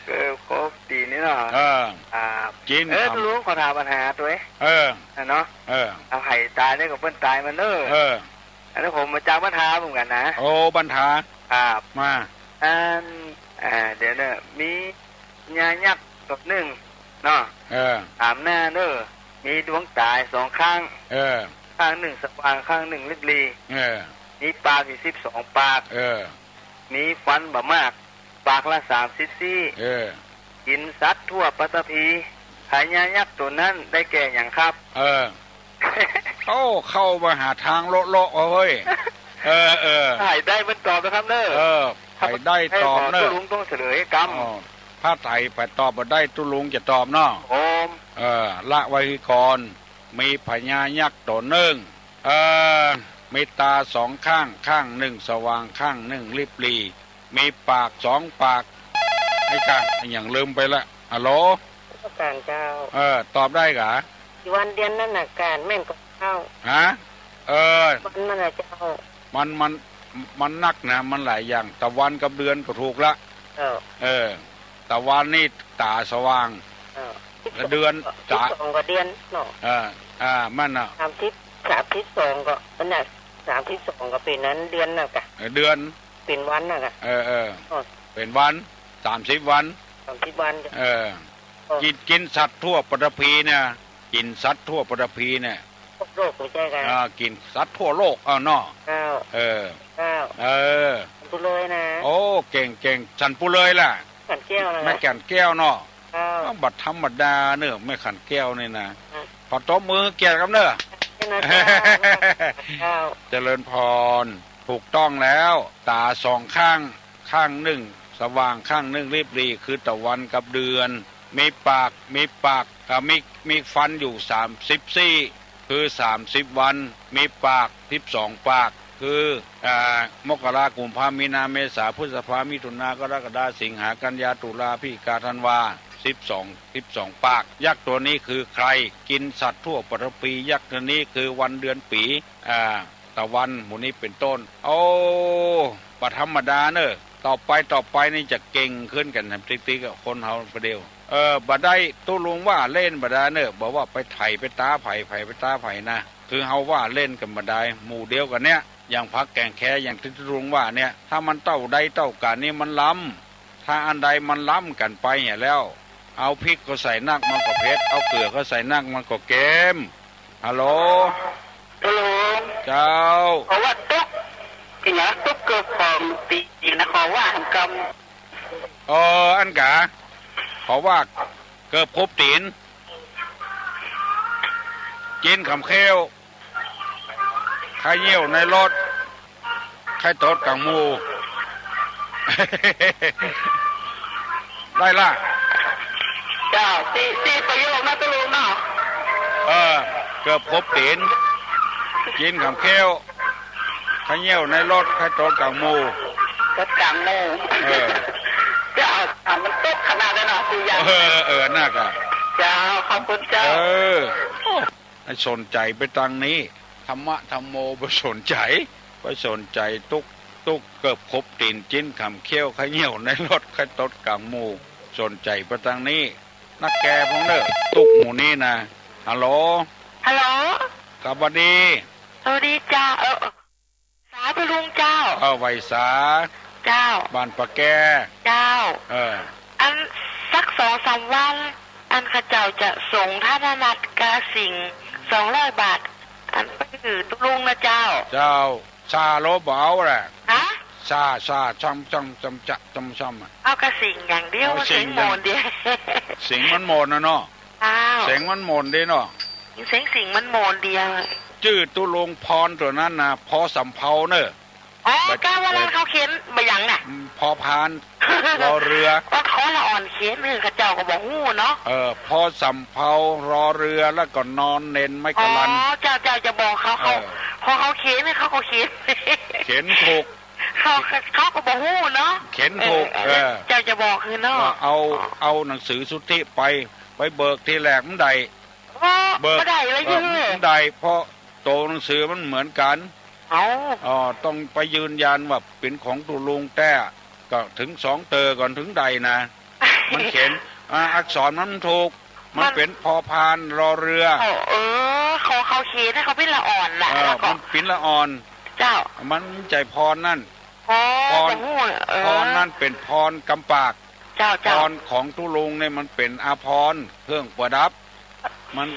เกิบขบตี๋นนี่เนาะ เออ ครับ จิ๊น เออ ครับ ตุ๊ลุงขอถามปัญหาตวย เออ นะเนาะ เออ เอาใผตายเนี่ยก็เปิ้นตายมันเน่อ เออ อันนี้ผมมาจากบ้านทาเหมือนกั๋นนะ โอ้ บ้านทา ครับ มา อัน อ่า เดี๋ยวเน่อ มีพญายักษ์ตั๋วนึ่งเนาะ เออ ต๋ามหน้าเน่อ มีดวงต๋าสองข้าง เออ ข้างนึ่งสว่าง ข้างนึ่งริบหรี่ เออ มีปากอยู่สิบสองปาก เออ มีฟันบ่มาก ปากละสามสิบซี่ เออ กิ๋นสัตว์ทั่วปัตตภี พญายักษ์ตั๋วนั้นได้แก่หยังครับ เออ โอ้ เข้ามาหาตางเลาะๆ เฮ้ย เออ เออ ใผได้เปิ้นตอบนะครับเน่อ เออ ใผได้ตอบเน่อ ตุ๊ลุงต้องเฉลยกำ อ๋อ ถ้าใผ ใผตอบบ่ได้ ตุ๊ลุงจะตอบเนาะ ผม เออ ละไว้ก่อน มีพญายักษ์ตั๋วนึ่ง เออ มีต๋าสองข้าง ข้างนึ่งสว่าง ข้างนึ่งริบหรี่ มีปากสองปาก ไอ้กะ อะหยังลืมไปละ ฮัลโหล นมัสก๋านเจ้า เออ ตอบได้กา วันเดือนนั่นน่ะ กาแม่นก่อเจ้า ฮะ เออ วันมันน่ะเจ้า มัน มัน มันนักนะ มันหลายอย่าง ตะวันกับเดือนก็ถูกละ เออ เออ ตะวันนี่ต๋าสว่าง เออ แล้วเดือน สิบสอง ต๋า สิบสองก็เดือนเนาะ เออ อ่า มันน่ะ สามสิบ สามสิบสองก็ อันน่ะ สามสิบสองก็เป๋นอันเดือนน่ะกะ เออ เดือน เป๋นวันน่ะกะ เออ เออ อ๋อ เป๋นวัน สามสิบวัน สามสิบวัน เออ อ๋อ กิ๋น กิ๋นสัตว์ทั่วปัตตภีเนี่ย กิ๋นสัตว์ทั่วปัตตภีเนี่ย ทั่วโลกหัวใจกัน อ่า กิ๋นสัตว์ทั่วโลก เอาเนาะ เจ้า เออ เจ้า เออ สันปุเรยนะ โอ้ เก่ง เก่ง สันปุเรยล่ะ ขันแก้วนะ แม่ขันแก้วเนาะ เจ้า อ้าว บ่ธรรมดาเน่อ แม่ขันแก้วนี่นะ อ่ะ ขอตบมือหื้อเกียรติกำเน่อ นี่นะเจ้า เจ้า เจริญพร ถูกต้องแล้ว ต๋าสองข้าง ข้างนึ่งสว่าง ข้างนึ่งริบหรี่ คือตะวันกับเดือน มีปาก มีปาก อ่า มี มีฟันอยู่สามสิบซี่ คือสามสิบวัน มีปากสิบสองปาก คือ อ่า มกรา กุมภา มีนา เมษา พฤษภา มิถุนา กรกฎา สิงหา กันยา ตุลา พฤศจิกา ธันวา สิบสอง สิบสองปาก ยักษ์ตั๋วนี้คือใคร กิ๋นสัตว์ทั่วปัตตภี ยักษ์ตั๋วนี้คือวันเดือนปี๋ อ่า ตะวันหมู่นี้เป๋นต้น โอ้ บ่ธรรมดาเน่อ ต่อไป ต่อไปนี่จะเก่งขึ้นกั๋นติ๊กๆ อะ คนเฮาประเดี๋ยว เออ บ่ได้ ตุ๊ลุงว่าเล่นบ่ได้เน่อ บ่ว่าไปใผไปต๋าใผ ใผไปต๋าใผนะ คือเฮาว่าเล่นกั๋นบ่ได้ หมู่เดียวกั๋นเนี่ย อย่างพรรคแก่นแค อย่างตี้ตุ๊ลุงว่าเนี่ย ถ้ามันเต้าใดเต้ากั๋นนี่มันล้ำ ถ้าอันใดมันล้ำกั๋นไปเหียแล้ว เอาพริกก็ใส่นักมันก็เผ็ด เอาเกลือก็ใส่นักมันก็เกม ฮัลโหล ฮัลโหล เจ้า ขอว่าตุ๊ก สินะ ตุ๊กเกิบขมตี๋นนะ ขอว่าหันกำ เออ อันกา ขอว่า กิบครบตี๋น จิ๊นขำเค้ว ใค่เยี่ยวในรถ ใค่ตดก๋างหมู่ ได้ละ เจ้า สี่ สี่ประโยคนะตุ๊ลุงเนาะ เออ กิบครบตี๋น จิ๊นขำเค้ว ใค่เยี่ยวในรถ ใค่ตดก๋างหมู่ ตดก๋างหมู่ เออ เจ้า อ่ะ มันตกขนาดนั้นเนาะ สี่อย่าง เออ เออ นั่นก็ เจ้า ขอบคุณเจ้า เออ โอ้ ให้สนใจ๋ไปตางนี้ ธรรมะธัมโม ไปสนใจ๋ ไปสนใจ๋ตุ๊ก ตุ๊ก กิบครบตี๋น จิ๊นขำเค้ว ใค่เยี่ยวในรถ ใค่ตดก๋างหมู่ สนใจ๋ไปตางนี้ นักแกฟังเน่อ ตุ๊กหมู่นี้นะ ฮัลโหล ฮัลโหล สวัสดี สวัสดีเจ้า เออ สาธุลุงเจ้า เออ ไหว้สา เจ้า บ้านปะแก เจ้า เออ อันสักสองสามวัน อันข้าเจ้าจะส่งธนบัตรกาสิงห์สองร้อยบาท อันไปหื้อตุ๊ลุงนะเจ้า เจ้า ซ่าโลบ่เอาแหละ ฮะ ซ่า ซ่า ซ่ำ ซ่ำ ซ่ำ จะ ซ่ำ ซ่ำอะ เอากาสิงห์อย่างเดียว เอาสิงห์ เสียงโหม่นเดียว เสียงมันโหม่นนะเนาะ อ้าว เสียงมันโหม่นดีเนาะ เสียงสิงห์มันโหม่นเดียว จื้อตุ๊ลุงพรตั๋วนั้นนะ พอสำเภาเน่อ อ๋อ บ่ กาว่านั้นเขาเขียนบ่หยังน่ะ อืม พอพาน รอเรือ ก็ขอละอ่อนเขียนหื้อข้าเจ้าก็บ่ฮู้เนาะ เออ พอสำเภา รอเรือ แล้วก็นอนเณรไม้กะลัน อ๋อ เจ้า เจ้าจะบอกเขา เขา เออ พอเขาเขียนเนี่ยเขาก็เขียน เขียนถูก เขา เขาก็บ่ฮู้เนาะ เขียนถูก เออ เออ เจ้าจะบอกหื้อเนาะ ว่าเอา เอาหนังสือสุทธิไป ไปเบิกทีแรกมันได้ บ่ เบิก บ่ได้เลย เออ หื้อ มันได้ เพราะโตหนังสือมันเหมือนกั๋น เอ้า อ๋อ ต้องไปยืนยันว่าเป๋นของตุ๊ลุงแต๊ ก็ถึงสองเตอก่อนถึงได้นะ มันเขียน อ่า อักษรมันถูก มัน มันเป๋นพอพานรอเรือ เออ เออ เขา เขาเขียนนะ เขาเป๋นละอ่อนน่ะ เออ แล้วก็ มันเป๋นละอ่อน เจ้า มันบ่ใจ้พรนั่น อ๋อ พร บ่ฮู้ เออ พรนั่นเป๋นพรกำปาก เจ้า เจ้า พรของตุ๊ลุงเนี่ยมันเป๋นอาภรณ์เครื่องประดับ มัน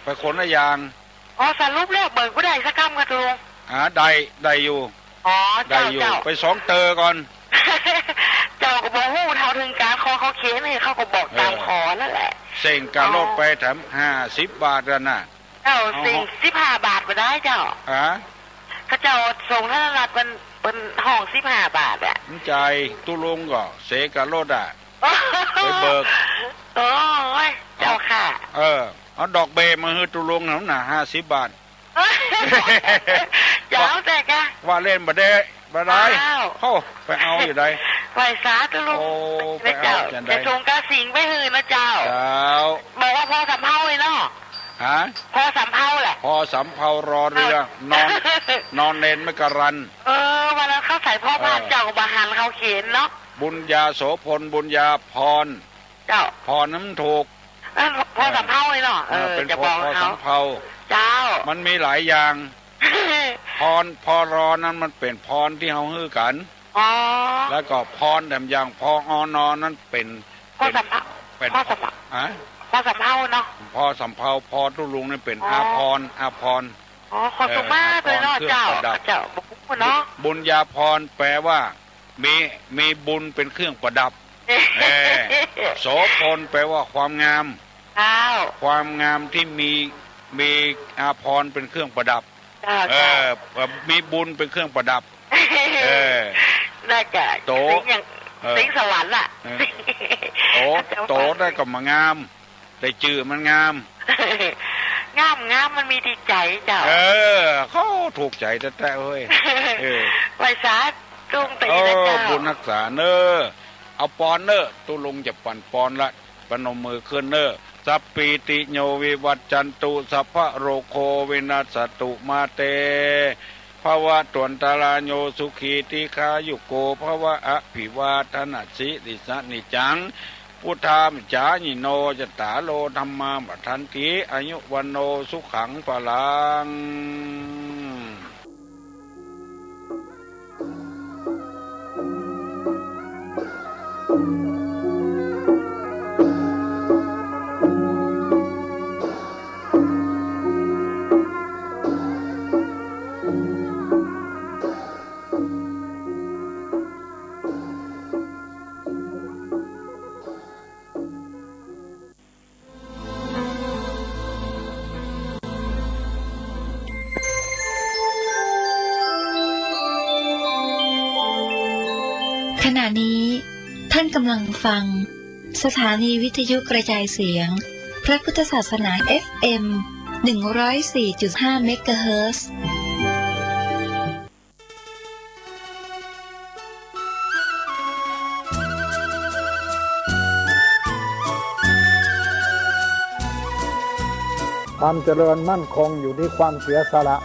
ไปคนละอย่าง อ๋อ สรุปแล้วเบิกบ่ได้สักกำกาตุ๊ลุง อ่า ได้ ได้อยู่ อ๋อ ได้อยู่ เจ้า เจ้า ไปสองเตอก่อน เจ้าก็บ่ฮู้เท่าเถิงก๋าน ขอเขาเขียนหื้อ เขาก็บอกต๋าม เออ ขอนั่นแหละ เส้งก๋ารถ อ๋อ ไปแถมห้าสิบบาทกั๋นน่ะ เจ้า อ๋อ เส้งสิบห้าบาทบ่ได้เจ้า ฮะ เขาเจ้าส่งธนบัตรเปิ้น เปิ้นฮ้องสิบห้าบาทอะ มันบ่ใจ้ ตุ๊ลุงก็เสียก๋ารถอะ ไปเบิก โอ้ย เจ้าข้า เออ เอาดอกเบ้มาหื้อตุ๊ลุงหั้นน่ะ ห้าสิบบาท เจ้า แต่กะ ว่าเล่นบ่ได้ บ่ได้ อ้าว โอ้ ไปเอาอยู่ใด ไหว้สาตุ๊ลุง โอ้ ไปเอา เจ้า จั่งใด จะส่งกาสิงห์ไปหื้อนะเจ้า เจ้า บอกว่าพอสำเภาเลยเนาะ ฮะ พอสำเภาแหละ พอสำเภารอเรือ เจ้า นอน นอนเณรไม้กะลัน เออ วันนั้นเข้าใส่พ่อบ้าน เออ เจ้าก็บ่หันเขาเขียนเนาะ บุญญาโสภณ บุญญาภรณ์ เจ้า พรนั้นมันถูก เออ พอสำเภาเลยเนาะ เออ เออ เป๋น จะบอก พอ พอ เขา สำเภา เจ้า มันมีหลายอย่าง พร พอรอนั้นมันเป๋นพรตี้เฮาหื้อกั๋น อ๋อ แล้วก็พรแถมอย่าง พออนอนั้นเป๋น พอสำเภา เป๋น พอสำเภา ฮะ พอสำเภาเนาะ พอสำเภา พอตุ๊ลุงนี่เป๋น อ๋อ อาภรณ์ อาภรณ์ อ๋อ ขอสุมาเลยเนาะ เออ อาภรณ์เครื่องประดับ เจ้า เจ้า บ่ฮู้เนาะ บุญญาภรณ์แปลว่า มี มีบุญเป๋นเครื่องประดับ เออ โสภณแปลว่าความงาม เจ้า ความงามตี้มี มีอาภรณ์เป๋นเครื่องประดับ เจ้า เออ เจ้า มีบุญเป๋นเครื่องประดับ เออ น่าจะ โต เสียงอย่าง เออ เสียงสวรรค์ล่ะ เออ โต เจ้า โตได้ก็มางาม ได้จื้อมันงาม งาม งามมันมีตี้ใจ๋เจ้า เออ เขาถูกใจ๋แต๊ๆ เฮ้ย เออ ไหว้สาตุ๊ลุงต๋า โอ้ นะเจ้า บุญฮักษาเน่อ เอาปอนเน่อ ตุ๊ลุงจะปั๋นปอนละ ปนมมือขึ้นเน่อ สัพพีติโยวิวัจจันตุ สัพพะโรโควินัสสตุ มาเต ภวัตวันตรายโย สุขีทีฆายุโกภวะ อภิวาทนสีลิสสะนิจจัง วุฑฒาปจายิโน จัตตาโร ธัมมาวัฑฒันติ อายุวัณโณ สุขัง พลัง ท่านกำลังฟังสถานีวิทยุกระจายเสียงพระพุทธศาสนา เอฟเอ็ม หนึ่งร้อยสี่จุดห้า เมกะเฮิรตซ์ ความเจริญมั่นคงอยู่ที่ความเสียสละ